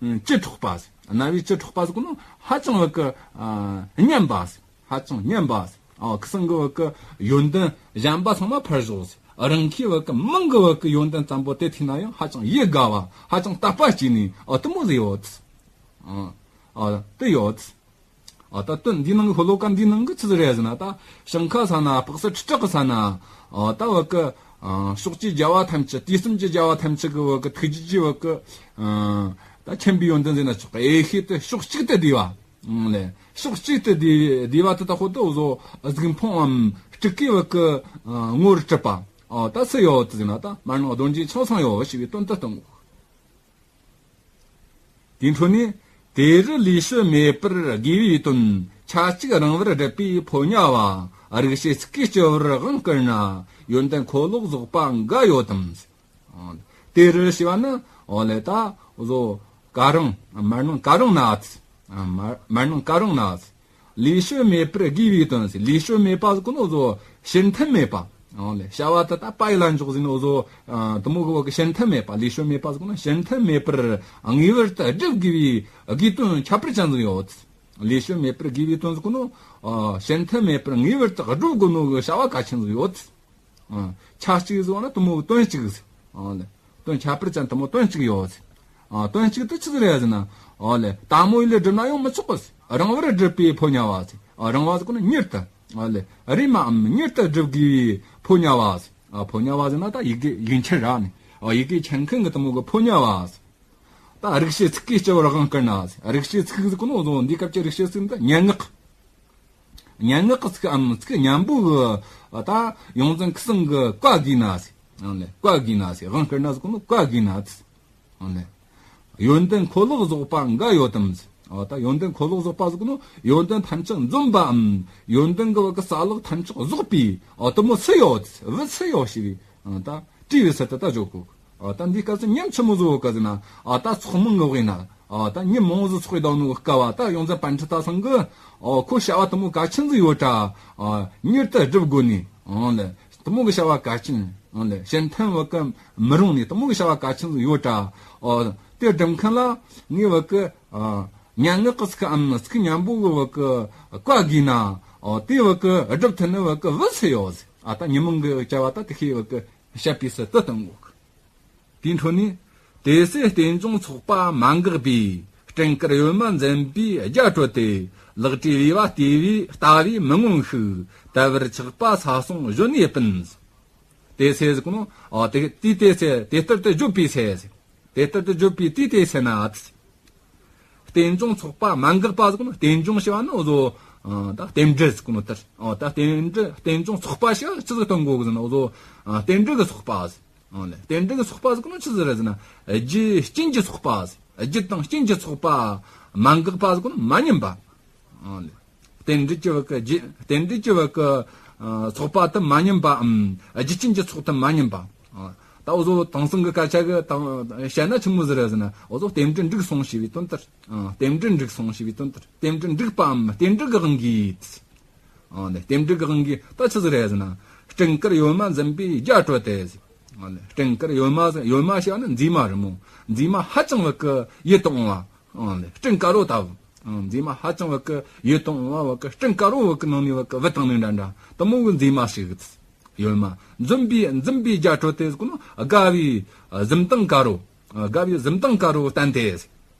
བཅུད་འཕྲོག་པ་ཟེར། རྣ་བའི་བཅུད་འཕྲོག་པ་ཟེར་གོ་ནོ་ཧ་ཅང་བ་གི་ཨ་སྙན་པ་ཟེར། ཧ་ཅང་སྙན་པ་ཟེར། ཨ་ཁོ་ཚང་གི་བ་གི་ཡོན་ཏན་གཞན་པ་ཚང་མ་ཕར་ཞོག་ཟེར། རང་ཁའི་བ་གི་མིང་གི་བ་གི་ཡོན་ཏན་ཙམ་པོ་དེ་ཐོས་ན་ཡང་ཧ་ཅང་ཡིད་དགའ་བ། ཧ་ཅང་དད་པ་སྐྱེས་ནས་ཨ་དེ་མོ་ཟིག་ཡོད། ཨ་ཨ་དེ་ཡོད། ཨ་ད་དོན་འདི་ནང་གི་ཤོ་ལོ་ཀ་འདི་ནང་གི་ཆི་ཟིག་རེད་ཟེར་ན། ད་ཞིང་ཁ་ས་ན་དཔག་ཚད་ཁྲི་ཕྲག་གི་ས་ན་ཨ་ད་བ་གི་ཨ་ཕྱོགས་བཅུའི་རྒྱལ་བ་ཐམས་ཅད་དུས་གསུམ་གྱི་རྒྱལ་བ་ཐམས་ཅད་གི་བ་གི་ཐུགས་རྗེ་ཀྱི་བ་གི་ཨ་ད་མཁྱེན་པའི་ཡོན་ཏན་ཟེར་ན་ཆོག་གི། ཡེ་ཤེས་དེ་ཕྱོགས་གཅིག་ཏུ་བསྡུས་པ། ཨང་ལེ་ཕྱོགས་གཅིག་ཏུ་བསྡུས་བསྡུས་པ་དེ་ད་ཧོ་ད་འོ་ཟོ་གཟུགས་ཕུང་ངམ་སྤྲུལ་སྐུའི་བ་གི་ཨ་ངོ་བོར་གྲུབ་པ། ཨ་ད་སུ་ཡོད་དེ་ཟེར་ན་ད་མར་ནང་རྡོ་རྗེ་འཆང་ཚང་ཡོད་ཞེས་པའི་དོན་དུ་གཏོང་། དེའི་འཕྲོ་ནས་དེ་རུ་ལུས་སྤྱོད་མེད་པར་དགོས་པའི་དོན། ཆ་གཅིག་རིང་བར་སྒྲུབ་པའི་ཕོ་ཉ་བ། རིག་བྱེད་ཚིག་གི་སྤྱོད་པར་དབང་བསྐུར་ན། ཡོན་ཏན་འཁོར་ལོ་རྫོགས་པ་འགའ་ཡོད་དམ། དེ་རུ་ཞེས་པ་ནི་འོ་ལེ་ད་འོ་ཟོ་ཀ་རང་མར་ནང་ཀ་རང་ན་ཨ་ཚི། མར་མར་ནང་ཀ་རང་ན་ཨ་ཚི། ལུས་སྤྱོད་མེད་པར་དགོས་པའི་དོན་ཟེར། ལུས་སྤྱོད་མེད་པ་ཟེར་གོ་ནོ་ཟོ་ཕྱིར་འཐེན་མེད་པ། ཨོ་ལེ། བྱ་བ་དེ་དག་པ་ཡི་ལ་འཇོག་ཟེར་ནོ་ཟོ། ཨ་དེ་མོ་གི་བ་གི་ཕྱིར་འཐེན་མེད་པ། ལུས་སྤྱོད་མེད་པ་ཟེར་གོ་ནོ་ཕྱིར་འཐེན་མེད་པར་ངེས་པར་དུ་སྒྲུབ་དགོས་པའི་དགོས་དོན་ཁྱད་པར་ཅན་ཟིག་ཡོད། ལེ་ཤོད་མེད་པར་དགོས་པའི་དོན་ཟིག་གོ་ནོ། ཨ་ཞེན་ཐབས་མེད་པར་ངེས་པར་དུ་སྒྲུབ་དགོས་ནོ་གི་བྱ་བ་གལ་ཆེན་ཟིག་ཡོད། ཨ་ཆ་གཅིག་ཟིག་བ་ན་དེ་མོ་གི་དོན་གཅིག་ཟིག་ཨ་ལེ། དོན་ཁྱད་པར་ཅན་དེ་མོ་དོན་གཅིག་ཡོད་ཟིག་ཨ་དོན་གཅིག་དེ་ཆི་ཟིག་རེད་ཟེར་ན། ཨ་ལེ། དལ་མོ་ཡིས་ལས་སྒྲུབ་ན་ཡང་མི་ཆོག་གི་ཟིག་རིང་བར་སྒྲུབ་པའི་ཕོ་ཉ་བ་ཟིག་ཨ་རིང་བ་ཟིག་གོ་ནོ་མྱུར་དུ། ཨ་ལེ། རེམ་མའམ་མྱུར་དུ་སྒྲུབ་དགོས་པའི་ཕོ་ཉ་བ་ཟིག་ཨ་ཕོ་ཉ་བ་ཟེར་ན་ད་ཡི་གེ་ཡིག་ཆེན་ར་ནི། ཨ་ཡི་གེ་ཆེན་མཁན་གི་དེ་མོ་གི་ཕོ་ཉ་བ་ཟིག་ད་རིག་བྱེད་ཚིག་གི་སྤྱི་བོར་དབང་བསྐུར་ན་ཟེར། རིག་བྱེད་ཚིག་ཟེར་གོ་ནོ་བཟོ་འདི་སྐབས་ཀྱི་རིག་བྱེད་ཚིག་འདི་སྙན་ངག་སྙན་ངག་གི་ཚིག་གམ་ཚིག་སྙན་པོ་གི་ད་ཡོངས་འཛིན་ཁུ་སིམ་གི་བཀའ་བསྒོས་ན་ཟེར། ཨང་ལེ། བཀའ་བསྒོས་ན་ཟེར། དབང་བསྐུར་ན་ཟེར་གོ་ནོ་བཀའ་བསྒོས་ན་ཟེར། ཨང་ལེ། ཡོན་ཏན་འཁོར་ལོ་རྫོགས་པ་འགའ་ཡོད་དམ་ཟེར། ཨོ་ད་ཡོན་ཏན་འཁོར་ལོ་རྫོགས་པ་ཟེར་གོ་ནོ་ཡོན་ཏན་ཐམས་ཅད་འཛོམས་པའམ་ཡོན་ཏན་གི་བ་གི་རྩ་ལག་ཐམས་ཅད་རྫོགས་པའི་ཨོ་དེ་མོ་སུ་ཡོད་བུ་སུ་ཡོད་ཞེས་པའི་ཨང་ད་དྲིས་པའི་ཚུལ་དུ་ད་བརྗོད་གོ། ཨོ་ད་འདི་སྐབས་སུ་ཉམས་ཆི་མོ་བཟོ་ག་ཟེར་ན། ཨོ་ད་ཚོགས་མང་གི་དབུས་ན་ཨོ་ད་མྱི་མང་བོ་ཟིག་ཚོགས་བསྡད་ནོ་གི་སྐབས་བ་ད་ཡོངས་འཛིན་པཎྜི་ཏ་ཚང་གི་ཨོ་ཁོ་བྱ་བ་དེ་མོ་གལ་ཆེན་ཟིག་ཡོད་དྲ། ཨོ་མྱུར་དུ་སྒྲུབ་དགོས་ནི་ཨང་ལེ། དེ་མོ་གི་བྱ་བ་གལ་ཆེན་ཨང་ལེ། ཞེན་ཐབས་བ་གི་མི་རུང་ནི་དེ་མོ་གི་བྱ་བ་གལ་ཆེན་ཟིག་ཡོད་དྲ། ཨོ་དེ་སྒྲུབ་མཁན་ལ་ངས་བ་གི་ཨོ་སྙན་ངག་གི་ཚིག་གམ་ཚིག་སྙན་པོ་གི་བ་གི་བཀའ་བསྒོས་ན། ཨོ་དེ་བ་གི་སྒྲུབ་ཐུབ་ནི་བ་གི་བུ་སུ་ཡོད་ཟེར། ཨ་ད་ཉོན་མོངས་གི་བྱ་བ་ད་དེ་ཤེས་བ་གི་བཤད་པའི་ཚུལ་དུ་གཏོང་གོ། དེའི་འཕྲོ་ནས། དེ་ཚེ་རྟེན་འབྱུང་ཚོགས་པ་མ་འགགས་པའི། སྤྲིན་དཀར་ཡོལ་མ་འཛིན་པའི་རྒྱ་གྲོལ་ཏེ། ལག་བྲིས་བེ་བ་ལྟེ་བའི་ལྟ་བས་མི་ངོམས་ཤིག་དལ་བུར་ཆགས་པ་ས་སོང་གཞོན་ནུའི་སྤུན། དེ་ཚེ་ཟེར་གོ་ནོ། ཨ་དེ་དེའི་དེ་ཚེ་དེ་ལྟར་དུ་བརྗོད་པའི་ཚེ་ཟེར། དེ་ལྟར་དུ་བརྗོད་པའི་དུས་དེ་ཚེ་ན། རྟེན་འབྱུང་ཚོགས་པ་མ་འགགས་པ་ཟེར་གོ་ནོ། རྟེན་འབྱུང་ཞེས་པ་ནི་འོ་ཟོ། ཨ་ད་རྟེན་འབྲེལ་ཟེར་གོ་ནོ་ལྟར། ཨ་ད་རྟེན་འབྲེལ་རྟེན་འབྱུང་ཚོགས་པ་ཞེས་ཅི་ཟིག་སྟོན་གོ་གི་ཟེར་ན། འོ་ཟོ། ཨ་རྟེན་འབྲེལ་གྱི་ཚོགས་པ་ཟེར། ཨང་ལེ། རྟེན་འབྲེལ་གྱི་ཚོགས་པ་ཟེར་གོ་ནོ་ཆི་ཟིག་རེད་ཟེར་ན། རྒྱུ་རྐྱེན་གྱི་ཚོགས་པ་ཟེར། རྒྱུ་དང་རྐྱེན་གྱི་ཚོགས་པ་མ་འགགས་པ་ཟེར་གོ་ནོ་མ་ཉམས་པ། ཨང་ལེ། རྟེན་འབྲེལ་གྱི་བ་གི་རྒྱུ་རྟེན་འབྲེལ་གྱི་བ་གི་ཨ་ཚོགས་པ་དེ་མ་ཉམས་པའམ། རྒྱུ་རྐྱེན་གྱི་ཚོགས་དེ་མ་ཉམས་པ། ཨ་ད་འོ་ཟོ་དེང་སང་གི་སྐད་ཆ་གི་དང་བཤད་ན་ཆི་མོ་ཟིག་རེད་ཟེར་ན། འོ་ཟོ་རྟེན་འབྲེལ་འགྲིག་སོང་ཞེས་པའི་དོན་ལྟར། ཨ་རྟེན་འབྲེལ་འགྲིག་སོང་ཞེས་པའི་དོན་ལྟར། རྟེན་འབྲེལ་འགྲིག་པའམ་རྟེན་འབྲེལ་གྱི་དབང་གིས། ཨ་ནི་རྟེན་འབྲེལ་གྱི་དབང་གིས་ད་ཆི་ཟིག་རེད་ཟེར་ན། སྤྲིན་དཀར་ཡོལ་མ་འཛིན་པའི་རྒྱ་གྲོལ་ཏེ་ཟེར། ཨ་ནི་སྤྲིན་དཀར་ཡོལ་མ་ཟེར། ཡོལ་མ་ཞེས་པ་ནི་མཛེས་མ་རེད་མོ། མཛེས་མ་ཧ་ཅང་བ་གི་ཡིད་དུ་འོང་བ། ཨ་ནི་སྤྲིན་དཀར་པོ་ལྟ་བུ། ཨ་མཛེས་མ་ཧ་ཅང་བ་གི་ཡིད་དུ་འོང་བ་བ་གི་སྤྲིན་དཀར་པོ་བ་གི་ནང་ནས་བ་གི་བུད་བཏང་ནི་འདྲ་འདྲ་དེ་མོ་གི་མཛེས་མ་ཞིག་ཡོལ་མ་འཛིན་པའི་འཛིན་པའི་རྒྱ་གྲོལ་ཏེ་ཟེར་གོ་ནོ། དགའ་བའི་གཟིམ་སྟངས་དཀར་པོ། དགའ་བའི་གཟིམ་སྟངས་དཀར་པོ་བསྟན་ཏེ་ཟེར།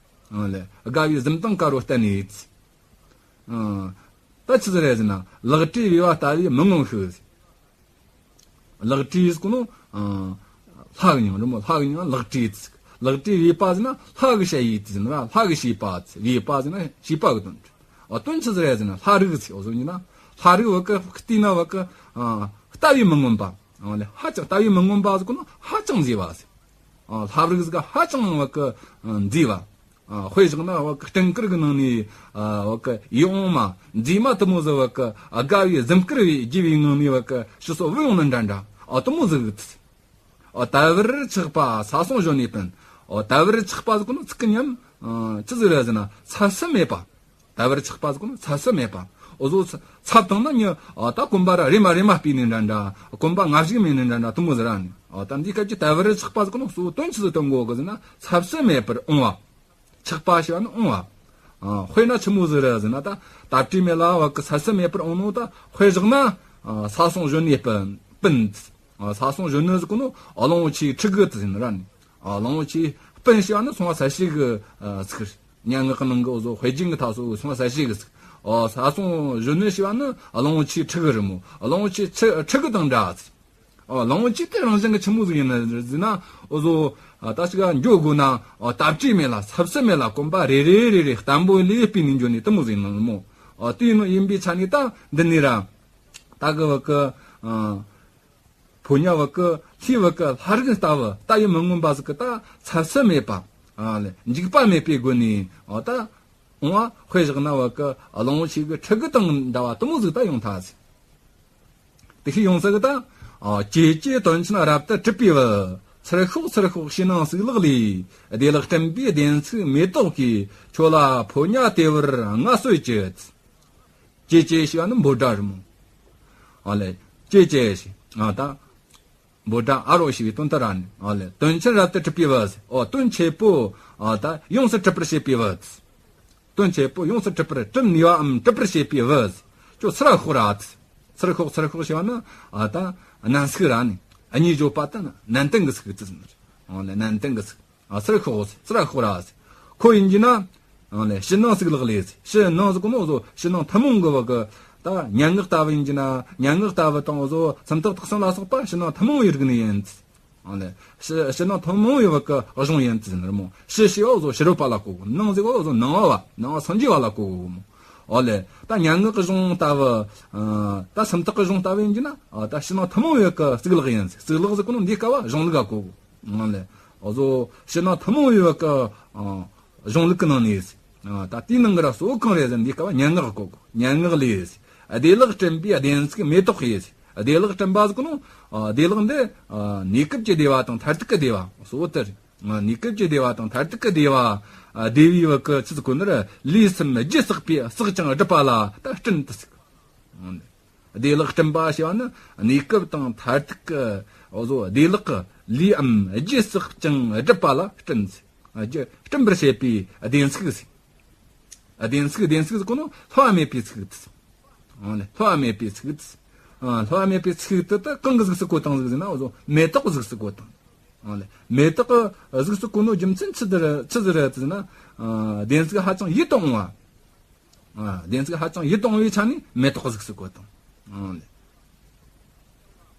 ཨ་ལེ། དགའ་བའི་གཟིམ་སྟངས་དཀར་པོ་བསྟན་ནས། ཨ། ད་ཆི་ཟིག་རེད་ཟེར་ན། ལག་བྲིས་བེ་བ་ལྟ་བས་མི་ངོམས་ཤིག་ལག་བྲིས་ཟེར་གོ་ནོ། ཨ། ལྷ་གི་མྱིང་རེད་མོ། ལྷ་གི་མྱིང་ལག་བྲིས་ཟེར། ལག་བྲིས་བེ་པ་ཟེར་ན་ལྷ་གི་ཞ་ཡི་ཟེར་ན་ལྷ་གི་བྱིས་པ་ཟེར། བེ་པ་ཟེར་ན་བྱིས་པ་གི་དོན་རེད། ཨ་དོན་ཆི་ཟིག་རེད་ཟེར་ན། ལྷ་རིགས་ཟེར། འོ་ཟོ་ཡིན་ན་ལྷ་རིགས་བ་གི་བལྟས་ན་བ་གི། ཨ། ལྟ་བས་མི་ངོམས་པ། ཨ་ལེ། ཧ་ཅང་ལྟ་བས་མི་ངོམས་པ་ཟེར་གོ་ནོ་ཧ་ཅང་མཛེས་པ་ཟེར། ཨ་ལྷ་རིགས་ཟིག་ཧ་ཅང་བ་གི་མཛེས་པ། ཨ་དཔེ་བཞག་ན་བ་གི་སྤྲིན་དཀར་གི་ནང་ནས། ཨ་བ་གི་ཡིད་འོང་མ་མཛེས་མ་དེ་མོ་ཟིག་བ་གི་དགའ་བའི་གཟིམ་དཀར་བའི་རྒྱུ་བའི་ངང་ནས་བ་གི་ཕྱི་སོ་བུད་ཡོང་ནི་འདྲ་འདྲ། ཨ་དེ་མོ་ཟིག་གི། ཨ་དལ་བུར་ཆགས་པ་ས་སོང་གཞོན་ནུའི་སྤུན། ཨ་དལ་བུར་ཆགས་པ་ཟེར་གོ་ནོ་ཚིག་གི་ཉམས། ཨ་ཆི་ཟིག་རེད་ཟེར་ན། འཚབ་སེམས་མེད་པ། དལ་བུར་ཆགས་པ་ཟེར་གོ་ནོ་འཚབ་སེམས་མེད་པ། འོ་ཟོ་འཚབ་བཏང་ན་མྱི། ཨ་ད་གོམ་པ་ར་རེ་མ་རེ་མ་སྤོས་ནི་འདྲ་འདྲ། གོམ་པ་ང་ཞིག་མེད་ནི་འདྲ་འདྲ་དེ་མོ་ཟིག་ར་ནི། ཨ་ད་འདི་སྐད་ཀྱི་དལ་བུར་ཆགས་པ་ཟེར་གོ་ནོ་གཙོ་བོ་དོན་ཆི་ཟིག་སྟོན་གོ་གི་ཟེར་ན། འཚབ་སེམས་མེད་པར་འོང་བ། ཆགས་པ་ཞེས་པ་ནི་འོང་བ། ཨ་དཔེར་ན་ཆི་མོ་ཟིག་རེད་ཟེར་ན། ད་དལ་བྲིས་མེད་ལ་བ་གི་འཚབ་སེམས་མེད་པར་འོང་ནོ། ད་དཔེ་བཞག་ན། ཨ་ས་སོང་གཞོན་ནུའི་སྤུན། སྤུན། ཨ་ས་སོང་གཞོན་ནུ་ཟེར་གོ་ནོ་གླང་པོ་ཆེའི་ཕྲུ་གུ་དེ་ཟེར་ནི་ར་ནི། ཨ་གླང་པོ་ཆེའི་སྤུན་ཞེས་པ་ནི་སོང་བ་ས་ཞིག་གི་ཨ་ཚིག་རེད། སྙན་ངག་གི་ནང་གི་འོ་ཟོ་དཔེ་རྒྱུན་གི་ཐ་སོ་སོང་བ་ས་ཞིག་གི་ཚིག་ཨ་ས་སོང་གཞོན་ནུ་ཞེས་པ་ནི་གླང་པོ་ཆེའི་ཕྲུ་གུ་རེད་མོ། གླང་པོ་ཆེའི་ཕྲུ་ཕྲུ་གུ་དང་འདྲ་ཚིག་ཨ་གླང་པོ་ཆེ་དེ་རང་བཞིན་གི་ཆི་མོ་ཟིག་ཡིན་ནི་ཟེར་ན། འོ་ཟོ་ཨ་ད་ཅིག་འགྱོ་དགོས་ན། ཨ་དལ་བྲིས་མེད་ལ་འཚབ་སེམས་མེད་ལ་གོམ་པ་རེ་རེ་རེ་རེ་བརྟན་པོ་ལས་སྤོས་ནས་འགྱོ་ནི་དེ་མོ་ཟིག་ཡིན་ནི་མོ། ཨ་དེ་ཡིན་ནོ་ཡིན་པའི་ཆ་ནས་ད་འདི་ནས་ར། ད་གི་བ་གི་ཨ་ཕོ་ཉ་བ་གི་ལྷའི་བ་གི་ལྷ་རིགས་ལྟ་བུ་ལྟ་བས་མི་ངོམས་པ་ཟིག་གི་ད་འཚབ་སེམས་མེད་པ། ཨ་ལེ། འཇིགས་པ་མེད་པའི་སྒོ་ནས། ཨ་ད་འོང་བ། དཔེ་བཞག་ན་བ་གི་གླང་པོ་ཆེ་གི་ཕྲུ་གུ་དང་འདྲ་བ་དེ་མོ་ཟིག་ད་ཡོང་ཐལ་ཟེར། དེ་ཤེས་ཡོང་ས་གི་ད། ཨ་ཀྱེ་ཀྱེ་དོན་ཆེན་རབ་ཏུ་གྲུབ་པའི་བུ། ཚུར་ཤོག་ཚུར་ཤོག་ཕྱི་ནང་གཙུག་ལག་ལས། བདེ་ལེགས་སྤྲིན་པའི་བདེན་ཚིག་མེ་ཏོག་གིས། ཁྱོད་ལ་ཕོ་ཉ་དེ་བར་མངའ་གསོལ་གྱི། ཀྱེ་ཀྱེ་ཞེས་པ་ནི་འབོད་སྒྲ་རེད་མོ། ཨ་ལེ། ཀྱེ་ཀྱེ་ཞེས། ཨ་ད། འབོད་སྒྲ་ཨ་རོ་ཞེས་པའི་དོན་དུ་ར་ནི། ཨ་ལེ། དོན་ཆེན་རབ་ཏུ་གྲུབ་པའི་བུ། ཨོ་དོན་ཆེ་པོ། ཨ་ད་ཡོངས་སུ་གྲུབ་པར་བྱེད་པའི་བུ། དོན་ཆེན་པོ་ཡོངས་སུ་གྲུབ་པར་གྲུབ་ནུས་པའམ་གྲུབ་པར་བྱེད་པའི་བུ། ཁྱོད་ཚུར་ཤོག་ར། ཚུར་ཤོག་ཚུར་ཤོག་ཞེས་པ་ནི་ཨ་ད་གནོན་ཚིག་ར་ནི་གཉིས་བརྗོད་པ་དང་གནོན་དོན་གྱི་ཚིག་ཏུ་ཟིན་ནི་རེད། ཨང་ལས་གནོན་དོན་གྱི་ཚིག་ཨ་ཚུར་ཤོག་ཚུར་ཤོག་ར། ཁོ་ཡིན་གྱི་ན། ཨང་ལས་ཕྱི་ནང་གཙུག་ལག་ལས། ཕྱི་ནང་ཟེར་གོ་ནོ་བཟོ་ཕྱི་ནང་ཐུན་མོང་གི་བ་གི་ད་སྙན་ངག་ལྟ་བུ་ཡིན་གྱི་ན། སྙན་ངག་ལྟ་བུ་དང་བཟོ་སུམ་རྟགས་དག་གསུམ་ལ་སོགས་པ་ཕྱི་ནང་ཐུན་མོང་བའི་རིག་གནས་ཡིན། ཨང་ལས། ཕྱི་ཕྱི་ནང་ཐུན་མོང་བའི་བ་གི་གཞུང་ཡིན་ཟེར་ནི་རེད་མོ། ཕྱི་ཞེས་པ་བཟོ་ཕྱི་རོལ་པ་ལ་གོ་གོ། ནང་ཟེར་བ་བཟོ་ནང་བ་བ་ནང་བ་སངས་རྒྱས་པ་ལ་གོ་གོ་མོ། ཨོ་ལེ། ད་སྙན་ངག་གི་གཞུང་ལྟ་བུ། ཨ་ད་སུམ་རྟགས་ཀྱི་གཞུང་ལྟ་བུ་ཡིན་གྱི་ན། ཨ་ད་ཕྱི་ནང་ཐུན་མོང་བའི་གི་གཙུག་ལག་ཡིན། གཙུག་ལག་ཟེར་གོ་ནོ་འདིའི་སྐབས་བ་གཞུང་ལུགས་ག་གོ་གོ། ཨོ་ལེ། འོ་བཟོ་ཕྱི་ནང་ཐུན་མོང་བའི་གི་ཨ་གཞུང་ལུགས་ཀྱི་ནང་ནས། ཨ་ད་དེའི་ནང་གི་ར་གཙོ་བོ་གང་རེད་ཟེར་ན་འདིའི་སྐབས་བ་སྙན་ངག་ག་གོ་གོ། སྙན་ངག་ལས། བདེ་བླག་སྤྲིན་པའི་བདེན་ཚིག་མེ་ཏོག་ཡིན། བདེ་བླག་སྤྲིན་པ་ཟེར་གོ་ནོ། ཨ་བདེ་བླག་འདི་ཨ་གནས་སྐབས་ཀྱི་བདེ་བ་དང་མཐར་ཐུག་གི་བདེ་བ་གཙོ་བོ་དེ་རེད། ང་གནས་སྐབས་ཀྱི་བདེ་བ་དང་མཐར་ཐུག་གི་བདེ་བ། ཨ་བདེ་བའི་བ་གི་ཆི་ཟིག་གོ་ནི་ར། ལུས་སམ་རྒྱུ་བསགས་པའི་བསགས་ཀྱང་སྒྲུབ་པ་ལ་ད་སྤྲིན་དུ་ཟེར། བདེ་བླག་སྤྲིན་པ་ཞེས་པ་ནི་གནས་སྐབས་དང་མཐར་ཐུག་གི་འོ་བཟོ་བདེ་བླག་གི་ལུས་འམ་རྒྱུ་བསགས་ཀྱང་སྒྲུབ་པ་ལ་སྤྲིན་ཟེར། རྒྱུ་སྤྲིན་པར་བྱེད་པའི་བདེན་ཚིག་ཟེར། བདེན་ཚིག་བདེན་ཚིག་ཟེར་གོ་ནོ་བསླུ་བ་མེད་པའི་ཚིག་ཟེར། ཨང་ལེ། བསླུ་བ་མེད་པའི་ཚིག་ཨ། བསླུ་བ་མེད་པའི་ཚིག་དེ་ད་གང་གི་གཟུགས་སུ་བཀོད་བཏང་ཟིག་ཟེར་ན། འོ་ཟོ་མེ་ཏོག་གི་གཟུགས་སུ་བཀོད་བཏང་། ཨང་ལེ། མེ་ཏོག་གི་གཟུགས་སུ་བཀོད་ནོ་རྒྱུ་མཚན་ཆི་ཟིག་རེད། ཆི་ཟིག་རེད་ཟེར་ན། ཨ་བདེན་ཚིག་ཧ་ཅང་ཡིད་དུ་འོང་བ། ཨ་བདེན་ཚིག་ཧ་ཅང་ཡིད་དུ་འོང་བའི་ཆ་ནས་མེ་ཏོག་གི་གཟུགས་སུ་བཀོད་བཏང་། ཨང་ལེ།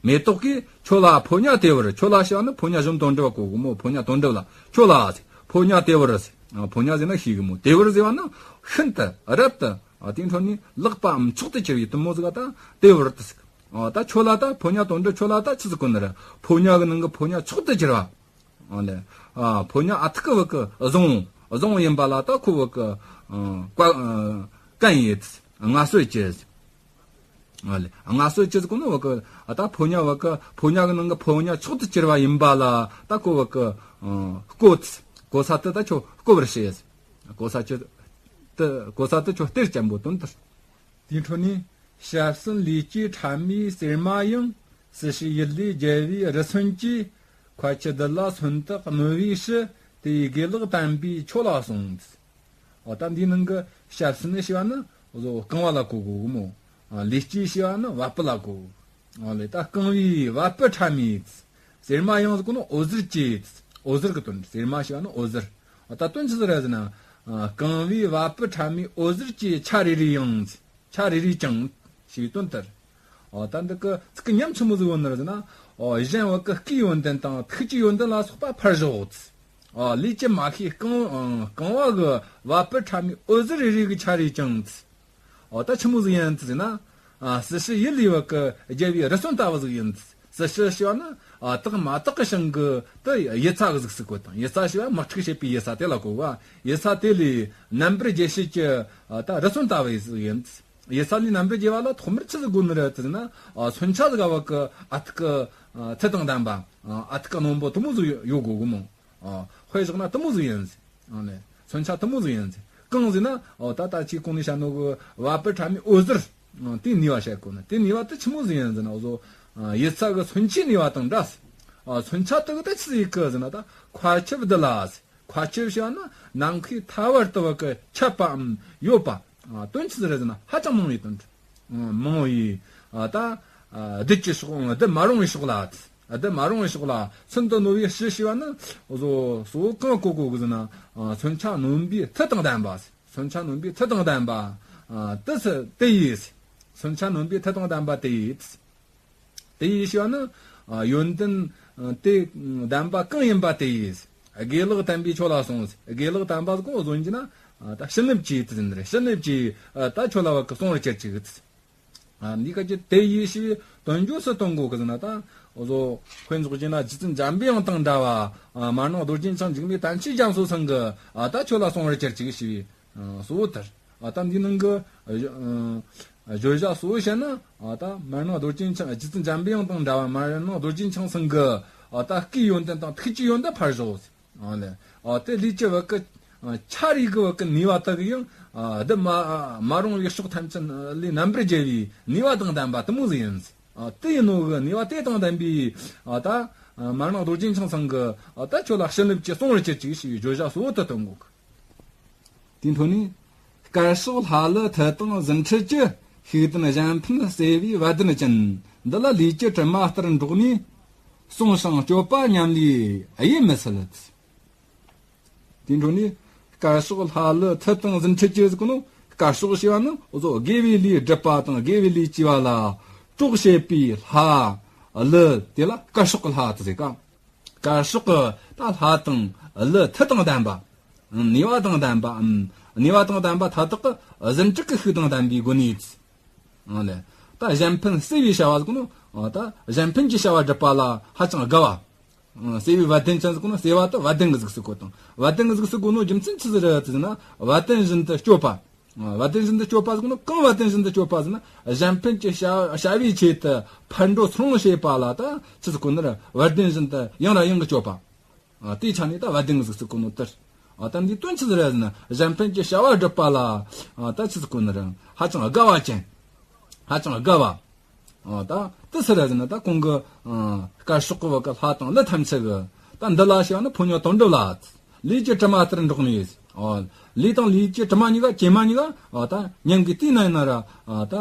མེ་ཏོག་གིས་ཁྱོད་ལ་ཕོ་ཉ་དེ་བར། ཁྱོད་ལ་ཞེས་པ་ནི་ཕོ་ཉ་གཞོན་དོན་གྲུབ་བ་གོ་གི་མོ། ཕོ་ཉ་དོན་གྲུབ་ལ། ཁྱོད་ལ་ཕོ་ཉ་དེ་བར་ཟེར། ཕོ་ཉ་ཟེར་ན་ཤེས་གི་མོ། དེ་བར་ཟེར་བ་ནི་ཤིན་ཏུ་རབ་ཏུ། ཨ་དེའི་འཕྲོ་ནས་ལེགས་པའམ་མཆོག་ཏུ་གྱུར་པའི་དེ་མོ་ཟིག་ག་ད་དེ་བར་དུ་ཟེར། ཨ་ད་ཁྱོད་ལ་ད་ཕོ་ཉ་དོན་གྲུབ་ཁྱོད་ལ་ད་ཆི་ཟིག་གོ་ནི་རེད། ཕོ་ཉ་གི་ནང་གི་ཕོ་ཉ་མཆོག་ཏུ་གྱུར་བ། ཨ་ལེ། ཨ་ཕོ་ཉ་ཨ་ཐུར་གི་བ་གི་བཟང་བཟང་ཡིན་པ་ལ་ད་ཁོ་བ་གི་ཨ་བཀའ་ཨ་བཀའ་ཡིད་ངལ་གསོ་བྱེད། ཨ་ལེ། ངལ་གསོ་བྱེད་ཟེར་གོ་ནོ་བ་གི་ཨ་ད་ཕོ་ཉ་བ་གི་ཕོ་ཉ་གི་ནང་གི་ཕོ་ཉ་མཆོག་ཏུ་གྱུར་བ་ཡིན་པ་ལ་ད་ཁོ་བ་གི་ཨ་བསྐོ་བསྐོ་ས་དེ་ད་ཁྱོད་བསྐོ་བར་བྱེད། བསྐོ་ས་ཁྱོད་དེ་བསྐོ་ས་དེ་ཁྱོད་གཏེར་ཆེན་པོ་དོན་དེ། དེའི་འཕྲོ་ནས་ཞབས་སུན་ལུས་ཀྱི་ཕྲ་མའི་ཟེར་མ་ཡང་། སྲི་ཞུ་ཡིད་ལས་རྒྱལ་བའི་རི་སོན་གྱིས། མཁའ་ཁྱབ་རྡུལ་ལ་མཚོན་དུ་གནོན་པའི་ཕྱིར། དེ་ཡི་དགེ་ལེགས་དམ་པའི་ཆོས་ལ་གསུངས། འོ་ད་འདིའི་ནང་གི་ཞབས་སུན་ནི་ཞེས་པ་ནི་བཟོ་རྐང་བ་ལ་གོ་གོ་གི་མོ། ལུས་ཀྱི་ཞེས་པ་ནི་བ་སྤུ་ལ་གོ། འོ་ལེ་ད་རྐང་བའི་བ་སྤུ་ཕྲ་མའི་ཟེར་མ་ཡང་ཟེར་གོ་ནོ་འོད་ཟེར་གྱི། འོད་ཟེར་གྱི་དོན་ཟེར་མ་ཞེས་པ་ནི་འོད་ཟེར། འོ་ད་དོན་ཆི་ཟིག་རེད་ཟེར་ན། རྐང་བའི་བ་སྤུ་ཕྲ་མའི་འོད་ཟེར་གྱི་ཆ་རེ་རེ་ཡང་། ཆ་རེ་རེ་ཀྱང་ཞེས་པའི་དོན་ལྟར། འོ་ད་འདི་གི་ཚིག་གི་ཉམས་ཆི་མོ་ཟིག་ཡོད་ནི་རེད་ཟེར་ན། འོ་གཞན་བ་གི་སྐུའི་ཡོན་ཏན་དང་ཐུགས་ཀྱི་ཡོན་ཏན་ལ་སོགས་པ་ཕར་ཞོག། འོ་ལུས་ཀྱི་མ་ཤེས་རྐང་རྐང་བ་གི་བ་སྤུ་ཕྲ་མའི་འོད་ཟེར་རེ་རེ་གི་ཆ་རེ་ཀྱང་། འོ་ད་ཆི་མོ་ཟིག་ཡིན་ཟེར་ན། སྲི་ཞུ་ཡིད་ལས་བ་གི་རྒྱལ་བའི་རི་སོན་ལྟ་བུ་ཟིག་ཡིན། སྲི་ཞུ་ཞེས་པ་ནི་དག་མ་དག་གི་ཞིང་གི་དེ་ཡིད་ས་གི་གཟུགས་སུ་བཀོད་དང་། ཡིད་ས་ཞེས་པ་དམག་འཁྲུག་བྱེད་པའི་ཡིད་ས་དེ་ལ་གོ་བ། ཡིད་ས་དེ་ལས་རྣམ་པར་རྒྱལ་བྱེད་ཀྱི་ད་རི་སོན་ལྟ་བུ་ཡིན། ཡིད་ས་ལས་རྣམ་པར་རྒྱལ་བ་ལ་ཐོག་མར་ཆི་ཟིག་དགོས་ནི་རེད་ཟེར་ན། མཚོན་ཆ་ཟིག་བ་གི་ཨ་ཐུར་གི་ཚུལ་དང་ལྡན་པ། ཨ་ཐུར་གི་རྣོན་པོ་དེ་མོ་ཟིག་ཡོད་དགོས་གི་མོ། དཔེ་བཞག་ན་དེ་མོ་ཟིག་ཡིན་ཟེར། མཚོན་ཆ་དེ་མོ་ཟིག་ཡིན་ཟེར། གང་ཟེར་ན། ད་ལྟ་ཅིག་གོང་ནས་བཤད་ནོ་གི་བ་སྤུ་ཕྲ་མའི་འོད་ཟེར། དེའི་ནུས་པ་བཤད་དགོས་ན། དེའི་ནུས་པ་དེ་ཆི་མོ་ཟིག་ཡིན་ཟེར་ན། འོ་ཟོ། ཡིད་ས་གི་མཚོན་ཆའི་ནུས་པ་དང་འདྲ་ཟེར། མཚོན་ཆ་དེ་གི་ད་ཆི་ཟིག་ཡིན་གི་ཟེར་ན། ད་མཁའ་ཁྱབ་རྡུལ་ལ་ཟེར། མཁའ་ཁྱབ་ཞེས་པ་ནི་ནམ་མཁའི་མཐའ་བར་དུ་བ་གི་ཁྱབ་པའམ་ཡོད་པ། དོན་ཆི་ཟིག་རེད་ཟེར་ན། ཧ་ཅང་མང་བའི་དོན། མང་བའི། ད་རྡུལ་གྱི་ཕྱོགས། རྡུལ་མ་རུང་བའི་ཕྱོགས་ལ། རྡུལ་མ་རུང་བའི་ཕྱོགས་ལ་མཚོན་དུ་རྣོ་བའི་ཕྱིར་ཞེས་པ་ནི། འོ་ཟོ། གཙོ་བོ་གང་གོ་གོ་གི་ཟེར་ན། མཚོན་ཆ་རྣོན་པོའི་མཐུ་དང་ལྡན་པ། མཚོན་ཆ་རྣོན་པོའི་མཐུ་དང་ལྡན་པ། དེ་སུ་དེ་ཡིས། མཚོན་ཆ་རྣོན་པོའི་མཐུ་དང་ལྡན་པ་དེ་ཡིས། དེ་ཡིས་ཞེས་པ་ནི། ཡོན་ཏན་དེ་ལྡན་པ་གང་ཡིན་པ་དེ་ཡིས། དགེ་ལེགས་དམ་པའི་ཆོས་ལ་གསུངས། དགེ་ལེགས་དམ་པ་གོ་ཟོ་ཡིན་གྱི་ན། ད་བྱིན་རླབས་ཀྱི་དེ་ཟེར་ནི་རེད། བྱིན་རླབས་ཀྱིས་ད་ཁྱོད་ལ་བ་གི་གསུང་བར་གྱུར་ཅིག། འདི་ག་ཅི་དེ་ཡིས་ཞེས་པའི་དོན་མགྱོགས་སུ་གཏོང་དགོས་གི་ཟེར་ན། ད་འོ་ཟོ། དཔེ་འཇོག་བྱས་ན་རྗེ་བཙུན་འཇམ་པའི་དབྱངས་དང་འདྲ་བ། མར་ནང་རྡོ་རྗེ་འཆང་འཇིགས་མེད་དམ་ཅན་རྒྱ་མཚོ་ཚང་གི། ད་ཁྱོད་ལ་གསུང་བར་གྱུར་ཅིག་ཞེས་པའི་གཙོ་བོ་དེ་རེད། ད་འདི་ནང་གི་བརྗོད་བྱ་གཙོ་བོ་བཤད་ན། ད་མར་ནང་རྡོ་རྗེ་འཆང་། རྗེ་བཙུན་འཇམ་པའི་དབྱངས་དང་འདྲ་བ་མར་ནང་རྡོ་རྗེ་འཆང་ཚང་གི། ད་སྐུའི་ཡོན་ཏན་དང་ཐུགས་ཀྱི་ཡོན་ཏན་ཕར་ཞོག། ཨ་ལེ། ཨ་དེ་ལུས་ཀྱི་བ་གི་ཆ་རེ་གི་བ་གི་ནུས་པ་དག་ཡང་། ཨ་དེ་མ་མ་རུངས་པའི་ཕྱོགས་ཐམས་ཅད་ལས་རྣམ་པར་རྒྱལ་བའི་ནུས་པ་དང་ལྡན་པ་དེ་མོ་ཟིག་ཡིན། ཨ་དེ་ཡིན་ནོ་གི་ནུས་པ་དེ་དང་ལྡན་པའི། ཨ་ད་མར་ནང་རྡོ་རྗེ་འཆང་ཚང་གི། ཨ་ད་ཁྱོད་ལ་བྱིན་རླབས་ཀྱིས་གསུང་བར་གྱུར་ཅིག་ཞེས་པའི་བརྗོད་བྱ་གཙོ་བོ་དེ་སྟོན་གོ་གི། དེའི་འཕྲོ་ནས། དཀར་ཕྱོགས་ལྷ་ཀླུ་མཐུ་དང་གཟི་འཕྲུལ་གྱི། ཤུགས་ལྡན་གཞན་ཕན་བསྲེ་བའི་བ་དན་ཅན། འདི་ལ་ལུས་ཀྱི་དྲི་མ་ལྟར་འགྲོགས་ནས། སོང་ཞིང་སྐྱོབ་པ་ཉམས་ལེན་ཡེ་མི་སྲིད། དེའི་འཕྲོ་ནས་དཀར་ཕྱོགས་ལྷ་ཀླུ་མཐུ་དང་གཟི་འཕྲུལ་གྱི་ཟེར་གོ་ནོ། དཀར་ཕྱོགས་ཞེས་པ་ནི་འོ་ཟོ་དགེ་བའི་ལས་སྒྲུབ་པ་དང་དགེ་བའི་ལས་བྱས་པ་ལ་གྲོགས་བྱེད་པའི་ལྷ་ཀླུ་དེ་ལ་དཀར་ཕྱོགས་ཀྱི་ལྷ་དེ་ཟེར་ག་དཀར་ཕྱོགས་ཀྱི་ད་ལྷ་དང་ཀླུ་མཐུ་དང་ལྡན་པ། ནུས་པ་དང་ལྡན་པ། ནུས་པ་དང་ལྡན་པ་མཐའ་དག་གི་གཟི་འཕྲུལ་གྱི་ཤུགས་དང་ལྡན་པའི་སྒོ་ནས། ཨ་ལས། ད་གཞན་ཕན་བསྲེ་བའི་བྱ་བ་ཟེར་གོ་ནོ། ད་གཞན་ཕན་གྱི་བྱ་བ་སྒྲུབ་པ་ལ་ཧ་ཅང་དགའ་བ། བསྲེ་བའི་བ་དན་ཅན་ཟེར་གོ་ནོ། བསྲེ་བ་དེ་བ་དན་གྱི་གཟུགས་སུ་བཀོད་དང་། བ་དན་གྱི་གཟུགས་སུ་བཀོད་ནོ་རྒྱུ་མཚན་ཅི་ཟིག་རེད་ཟེར་ན། བ་དན་བཞིན་དུ་སྐྱོབ་པ། བ་དན་བཞིན་དུ་སྐྱོབ་པ་ཟེར་གོ་ནོ། གང་བ་དན་བཞིན་དུ་སྐྱོབ་པ་ཟེར་ན། གཞན་ཕན་གྱི་བྱ་བྱ་བའི་ཆེད་དུ་ཕར་འགྲོ་ཚུར་འོང་བྱེད་པ་ལ་ད་ཅི་ཟེར་གོ་ནི་རེད། བ་དན་བཞིན་དུ་ཡང་ལ་ཡང་གི་སྐྱོབ་པ། ཨ། དེའི་ཆ་ནས་ད་བ་དན་གྱི་གཟུགས་སུ་བཀོད་ནོ་དེ་རེད། ཨ། ད་འདིའི་དོན་ཅི་ཟིག་རེད་ཟེར་ན། གཞན་ཕན་གྱི་བྱ་བ་སྒྲུབ་པ་ལ། ཨ། ད་ཅི་ཟིག་བཀོད་ནི་རེད། ཧ་ཅང་དགའ་བ་ཅན། ཧ་ཅང་དགའ་བ། ཨ། ད་དེ་ཟིག་རེད་ཟེར་ན། ད་གོང་གི། ཨ། དཀར་ཕྱོགས་ཀྱི་བ་གི་ལྷ་དང་ཀླུ་ཐམས་ཅད་ཀྱི། ད་འདི་ལ་ཞེས་པ་ནི་ཕོ་ཉ་དོན་གྲུབ་ལ། ལུས་ཀྱི་དྲི་མ་ལྟར་འགྲོགས་ནས། ཨ། ལུས་དང་ལུས་ཀྱི་དྲི་མ་གཉིས་ཀ། གྱེས་མ་གཉིས་ཀ། ཨ། ད་ཉིན་གི་དུས་ན་ཡིན་ན་ར། ཨ། ད་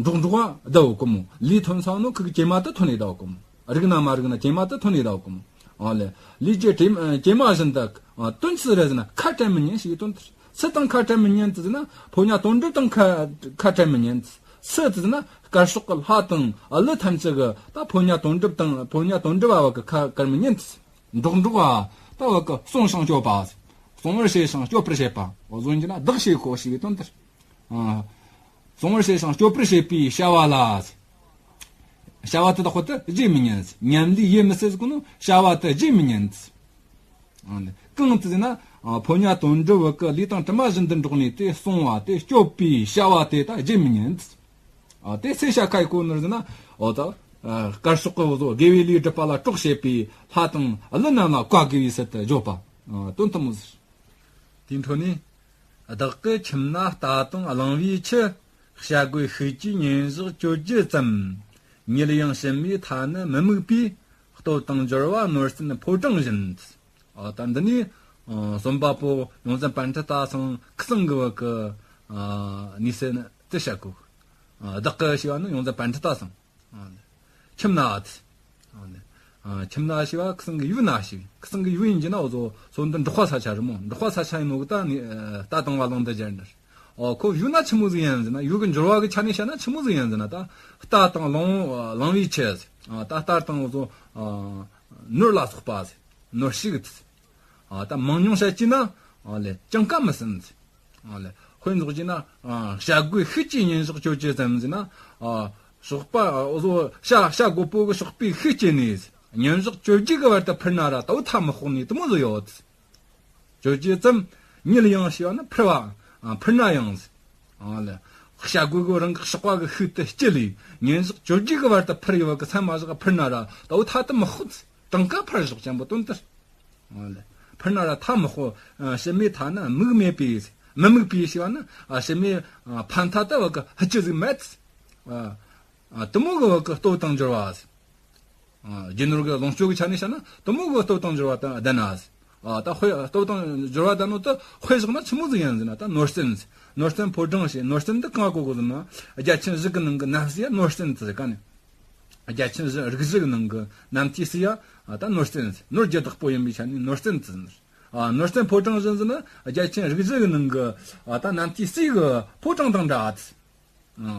འགྲོགས་འགྲོགས་པ་བསྡད་ཡོད་གི་མོ། ལུས་ཐོན་སོང་ནོ་ཁུ་གི་གྱེས་མ་དེ་ཐོན་ནས་བསྡད་ཡོད་གི་མོ། རིག་ན་མ་རིག་ན་གྱེས་མ་དེ་ཐོན་ནས་བསྡད་ཡོད་གི་མོ། ཨ་ལས། ལུས་ཀྱི་དྲི་གྱེས་མ་བཞིན་དུ། ཨ། དོན་ཅི་རེད་ཟེར་ན། ཁ་བྲལ་མི་ཉན་ཞེས་དོན་དེ། སུ་དང་ཁ་བྲལ་མི་ཉན་དེ་ཟེར་ན། ཕོ་ཉ་དོན་གྲུབ་དང་ཁ་ཁ་བྲལ་མི་ཉན། སུ་དེ་ཟེར་ན། དཀར་ཕྱོགས་ཀྱི་ལྷ་དང་ཀླུ་ཐམས་ཅད་ཀྱི། ད་ཕོ་ཉ་དོན་གྲུབ་དང་། ཕོ་ཉ་དོན་གྲུབ་བ་གི་ཁ་བཀར་མི་ཉན། འགྲོགས་འགྲོགས་པ། ད་བ་གི་སོང་ཞིང་སྐྱོབ་པ། སོང་བར་བྱས་ཤིང་སྐྱོབ་པར་བྱེད་པ། འོ་ཟོ་ཡིན་གྱི་ན་བདག་བྱེད་གོ་ཞེས་པའི་དོན་དེ། ཨ། སོང་བར་བྱས་ཤིང་སྐྱོབ་པར་བྱེད་པའི་བྱ་བ་ལ། བྱ་བ་དེ་དག་ཁོ་དེ་བརྗེད་མི་ཉན། ཉམས་ལེན་ཡེ་མི་སྲིད་ཟེར་གོ་ནོ། བྱ་བ་དེ་བརྗེད་མི་ཉན། ཨ་ནི་གང་དེ་ཟེར་ན། ཨ། ཕོ་ཉ་དོན་གྲུབ་བ་གི་ལུས་དང་དྲི་མ་བཞིན་དུ་འགྲོགས་ནས་དེ་སོང་བ་དེ་སྐྱོབ་པའི་བྱ་བ་དེ་ད་བརྗེད་མི་ཉན། ཨ། དེ་སུས་བྱ་ཁ་ཡི་གོ་ནི་རེད་ཟེར་ན། འོ་ད། ཨ། དཀར་ཕྱོགས་ཀྱི་འོ་ཟོ་དགེ་བའི་ལས་སྒྲུབ་པ་ལ་གྲོགས་བྱེད་པའི་ལྷ་དང་ཀླུ་རྣམས་ལ་བཀའ་དགེ་བའི་ཚུལ་དུ་བརྗོད་པ། ཨ། དོན་དེ་མོ་ཟེར། དེའི་འཕྲོ་ནས། བདག་གི་ཁྱིམ་ན་རྟ་དང་གླང་བོའི་ཁྱུ། བྱ་རྒོད་ཤུགས་ཀྱིས་ཉིན་ཞག་གཅོད་རྒྱུ་ཙམ། ཉིད་ཡང་ཕྱི་མའི་མཐའ་ནི་མི་དམིགས་པའི། སྟོབས་དང་འབྱོར་བ་ནོར་སྲིད་ཕོ་བྲང་བཞིན། ཨ། ད་འདི་ནི། ཨ། རྩོམ་པ་པོ་ཡོངས་འཛིན་པཎྜི་ཏ་ཚང་ཁི་སང་གི་བ་གི། ཨ། གནས་ཚུལ་དེ་བཤད་གོ། ཨ། བདག་གི་ཞེས་པ་ནི་ཡོངས་འཛིན་པཎྜི་ཏ་ཚང་། ཨ། ཁྱིམ་ན་ཨ་ཙི། ཨ། ཁྱིམ་ན་ཞེས་པ་ཁི་སང་གི་ཡུལ་ན་ཞེས། ཁི་སང་གི་ཡུལ་ཡིན་གྱི་ན་འོ་ཟོ་སོ་འདི་འབྲོག་པ་ས་ཆ་རེད་མོ། འབྲོག་པ་ས་ཆ་ཡིན་ནོ་གི་ད་ནི། ཨ། རྟ་དང་བ་གླང་འདི་སྦྱར་འདིར། ཨོ། ཁོ་ཡུལ་ན་ཆི་མོ་ཟིག་ཡིན་ཟེར་ན། ཡུལ་གི་འབྱོར་བ་གི་ཆ་ནས་བཤད་ན་ཆི་མོ་ཟིག་ཡིན་ཟེར་ན། ད་རྟ་དང་གླང་། གླང་བོའི་ཁྱུ་ཟེར། ཨ། ད་རྟ་དང་འོ་ཟོ། ཨ། ནོར་ལ་སོགས་པ་ཟེར། ནོར་ཤུགས་ཟེར། ཨ། ད་མང་ཉུང་བཤད་ཀྱི་ན། ཨ་ལས། གྲངས་ཀ་མི་ཟིན་ཟེར། ཨ་ལས། དཔེ་འཇོག་གྱི་ན། ཨ། བྱ་རྒོད་ཤུགས་ཀྱིས་ཉིན་ཞག་གཅོད་རྒྱུ་ཙམ་ཟེར་ན། ཨ། གཤོག་པ། ཨ། འོ་ཟོ་བྱ་བྱ་རྒོད་པོ་གི་གཤོག་པའི་ཤུགས་ཀྱིས་ནི་ཉིན་ཞག་གཅོད་རྒྱུ་གི་བར་དུ་འཕུར་ན་ར་ད་འུ་ཐ་མི་དཔོག་ནི་དེ་མོ་ཟིག་ཡོད། གཅོད་རྒྱུ་ཙམ། ཉིད་ཡང་ཞེས་པ་ནི་འཕུར་བ། ཨ། འཕུར་ན་ཡང་ཟེར། ཨ་ལས། བྱ་རྒོད་གི་རང་གི་གཤོག་པ་གི་ཤུགས་དེ་སྐྱེད་ལས་ཉིན་ཞག་གཅོད་རྒྱུ་གི་བར་དུ་འཕུར་ཡོད་པ་གི་མཚམས་མ་བཞག་འཕུར་ན་ར་ད་འུ་ཐ་དེ་མི་དཔོག་ཟེར། གྲངས་ཀ་ཕར་བཞག་ཅན་པོ་དོན་དེ་རེད། ཨ་ལས། འཕུར་ན་ར་ཐ་མི་དཔོག། ཨ། ཕྱི་མའི་མཐའ་ནི་དམིགས་མེད་པའི། མི་དམིགས་པའི་ཞེས་པ་ནི། ཨ། ཕྱི་མའི། ཨ། ཕ་མཐའ་ལྟ་བུ་གི་ཧི་ཅི་ཟིག་མེད། ཨ། ཨ། དེ་མོ་གི་བ་གི་སྟོབས་དང་འབྱོར་བ་ཟེར། ཨ། རྒྱུ་ནོར་གི་ལོངས་སྤྱོད་གི་ཆ་ནས་བཤད་ན་དེ་མོ་གི་སྟོབས་དང་འབྱོར་བ་དང་ལྡན་ན་ཟེར། ཨ། ད་དཔེ་སྟོབས་དང་འབྱོར་བ་ལྡན་ནོ་དེ་དཔེ་བཞག་ན་ཆི་མོ་ཟིག་ཡིན་ཟེར་ན། ད་ནོར་སྲིན་ཟེར། ནོར་སྲིན་ཕོ་བྲང་ཞེས། ནོར་སྲིན་འདི་གང་གོ་གོ་ཟེར་ན། རྒྱལ་ཆེན་བཞི་གི་ནང་གི་རྣམ་སྲས་ནོར་སྲིན་དེ་ཟེར་ག་ནི། རྒྱལ་ཆེན་བཞི། རིགས་བཞི་གི་ནང་གི་རྣམ་ཐོས་སྲས་ཡ། ཨ། ད་ནོར་སྲིན་ཟེར། ནོར་རྒྱུ་བདག་པོ་ཡིན་པའི་ཆ་ནས་ནོར་སྲིན་དེ་ཟེར། ཨ། ནོར་སྲིན་ཕོ་བྲང་བཞིན་ཟེར་ན་རྒྱལ་ཆེན་རིགས་བཞི་གི་ནང་གི། ཨ། ད་རྣམ་ཐོས་སྲས་གི་ཕོ་བྲང་དང་འདྲ་ཨ་ཙི། ཨ།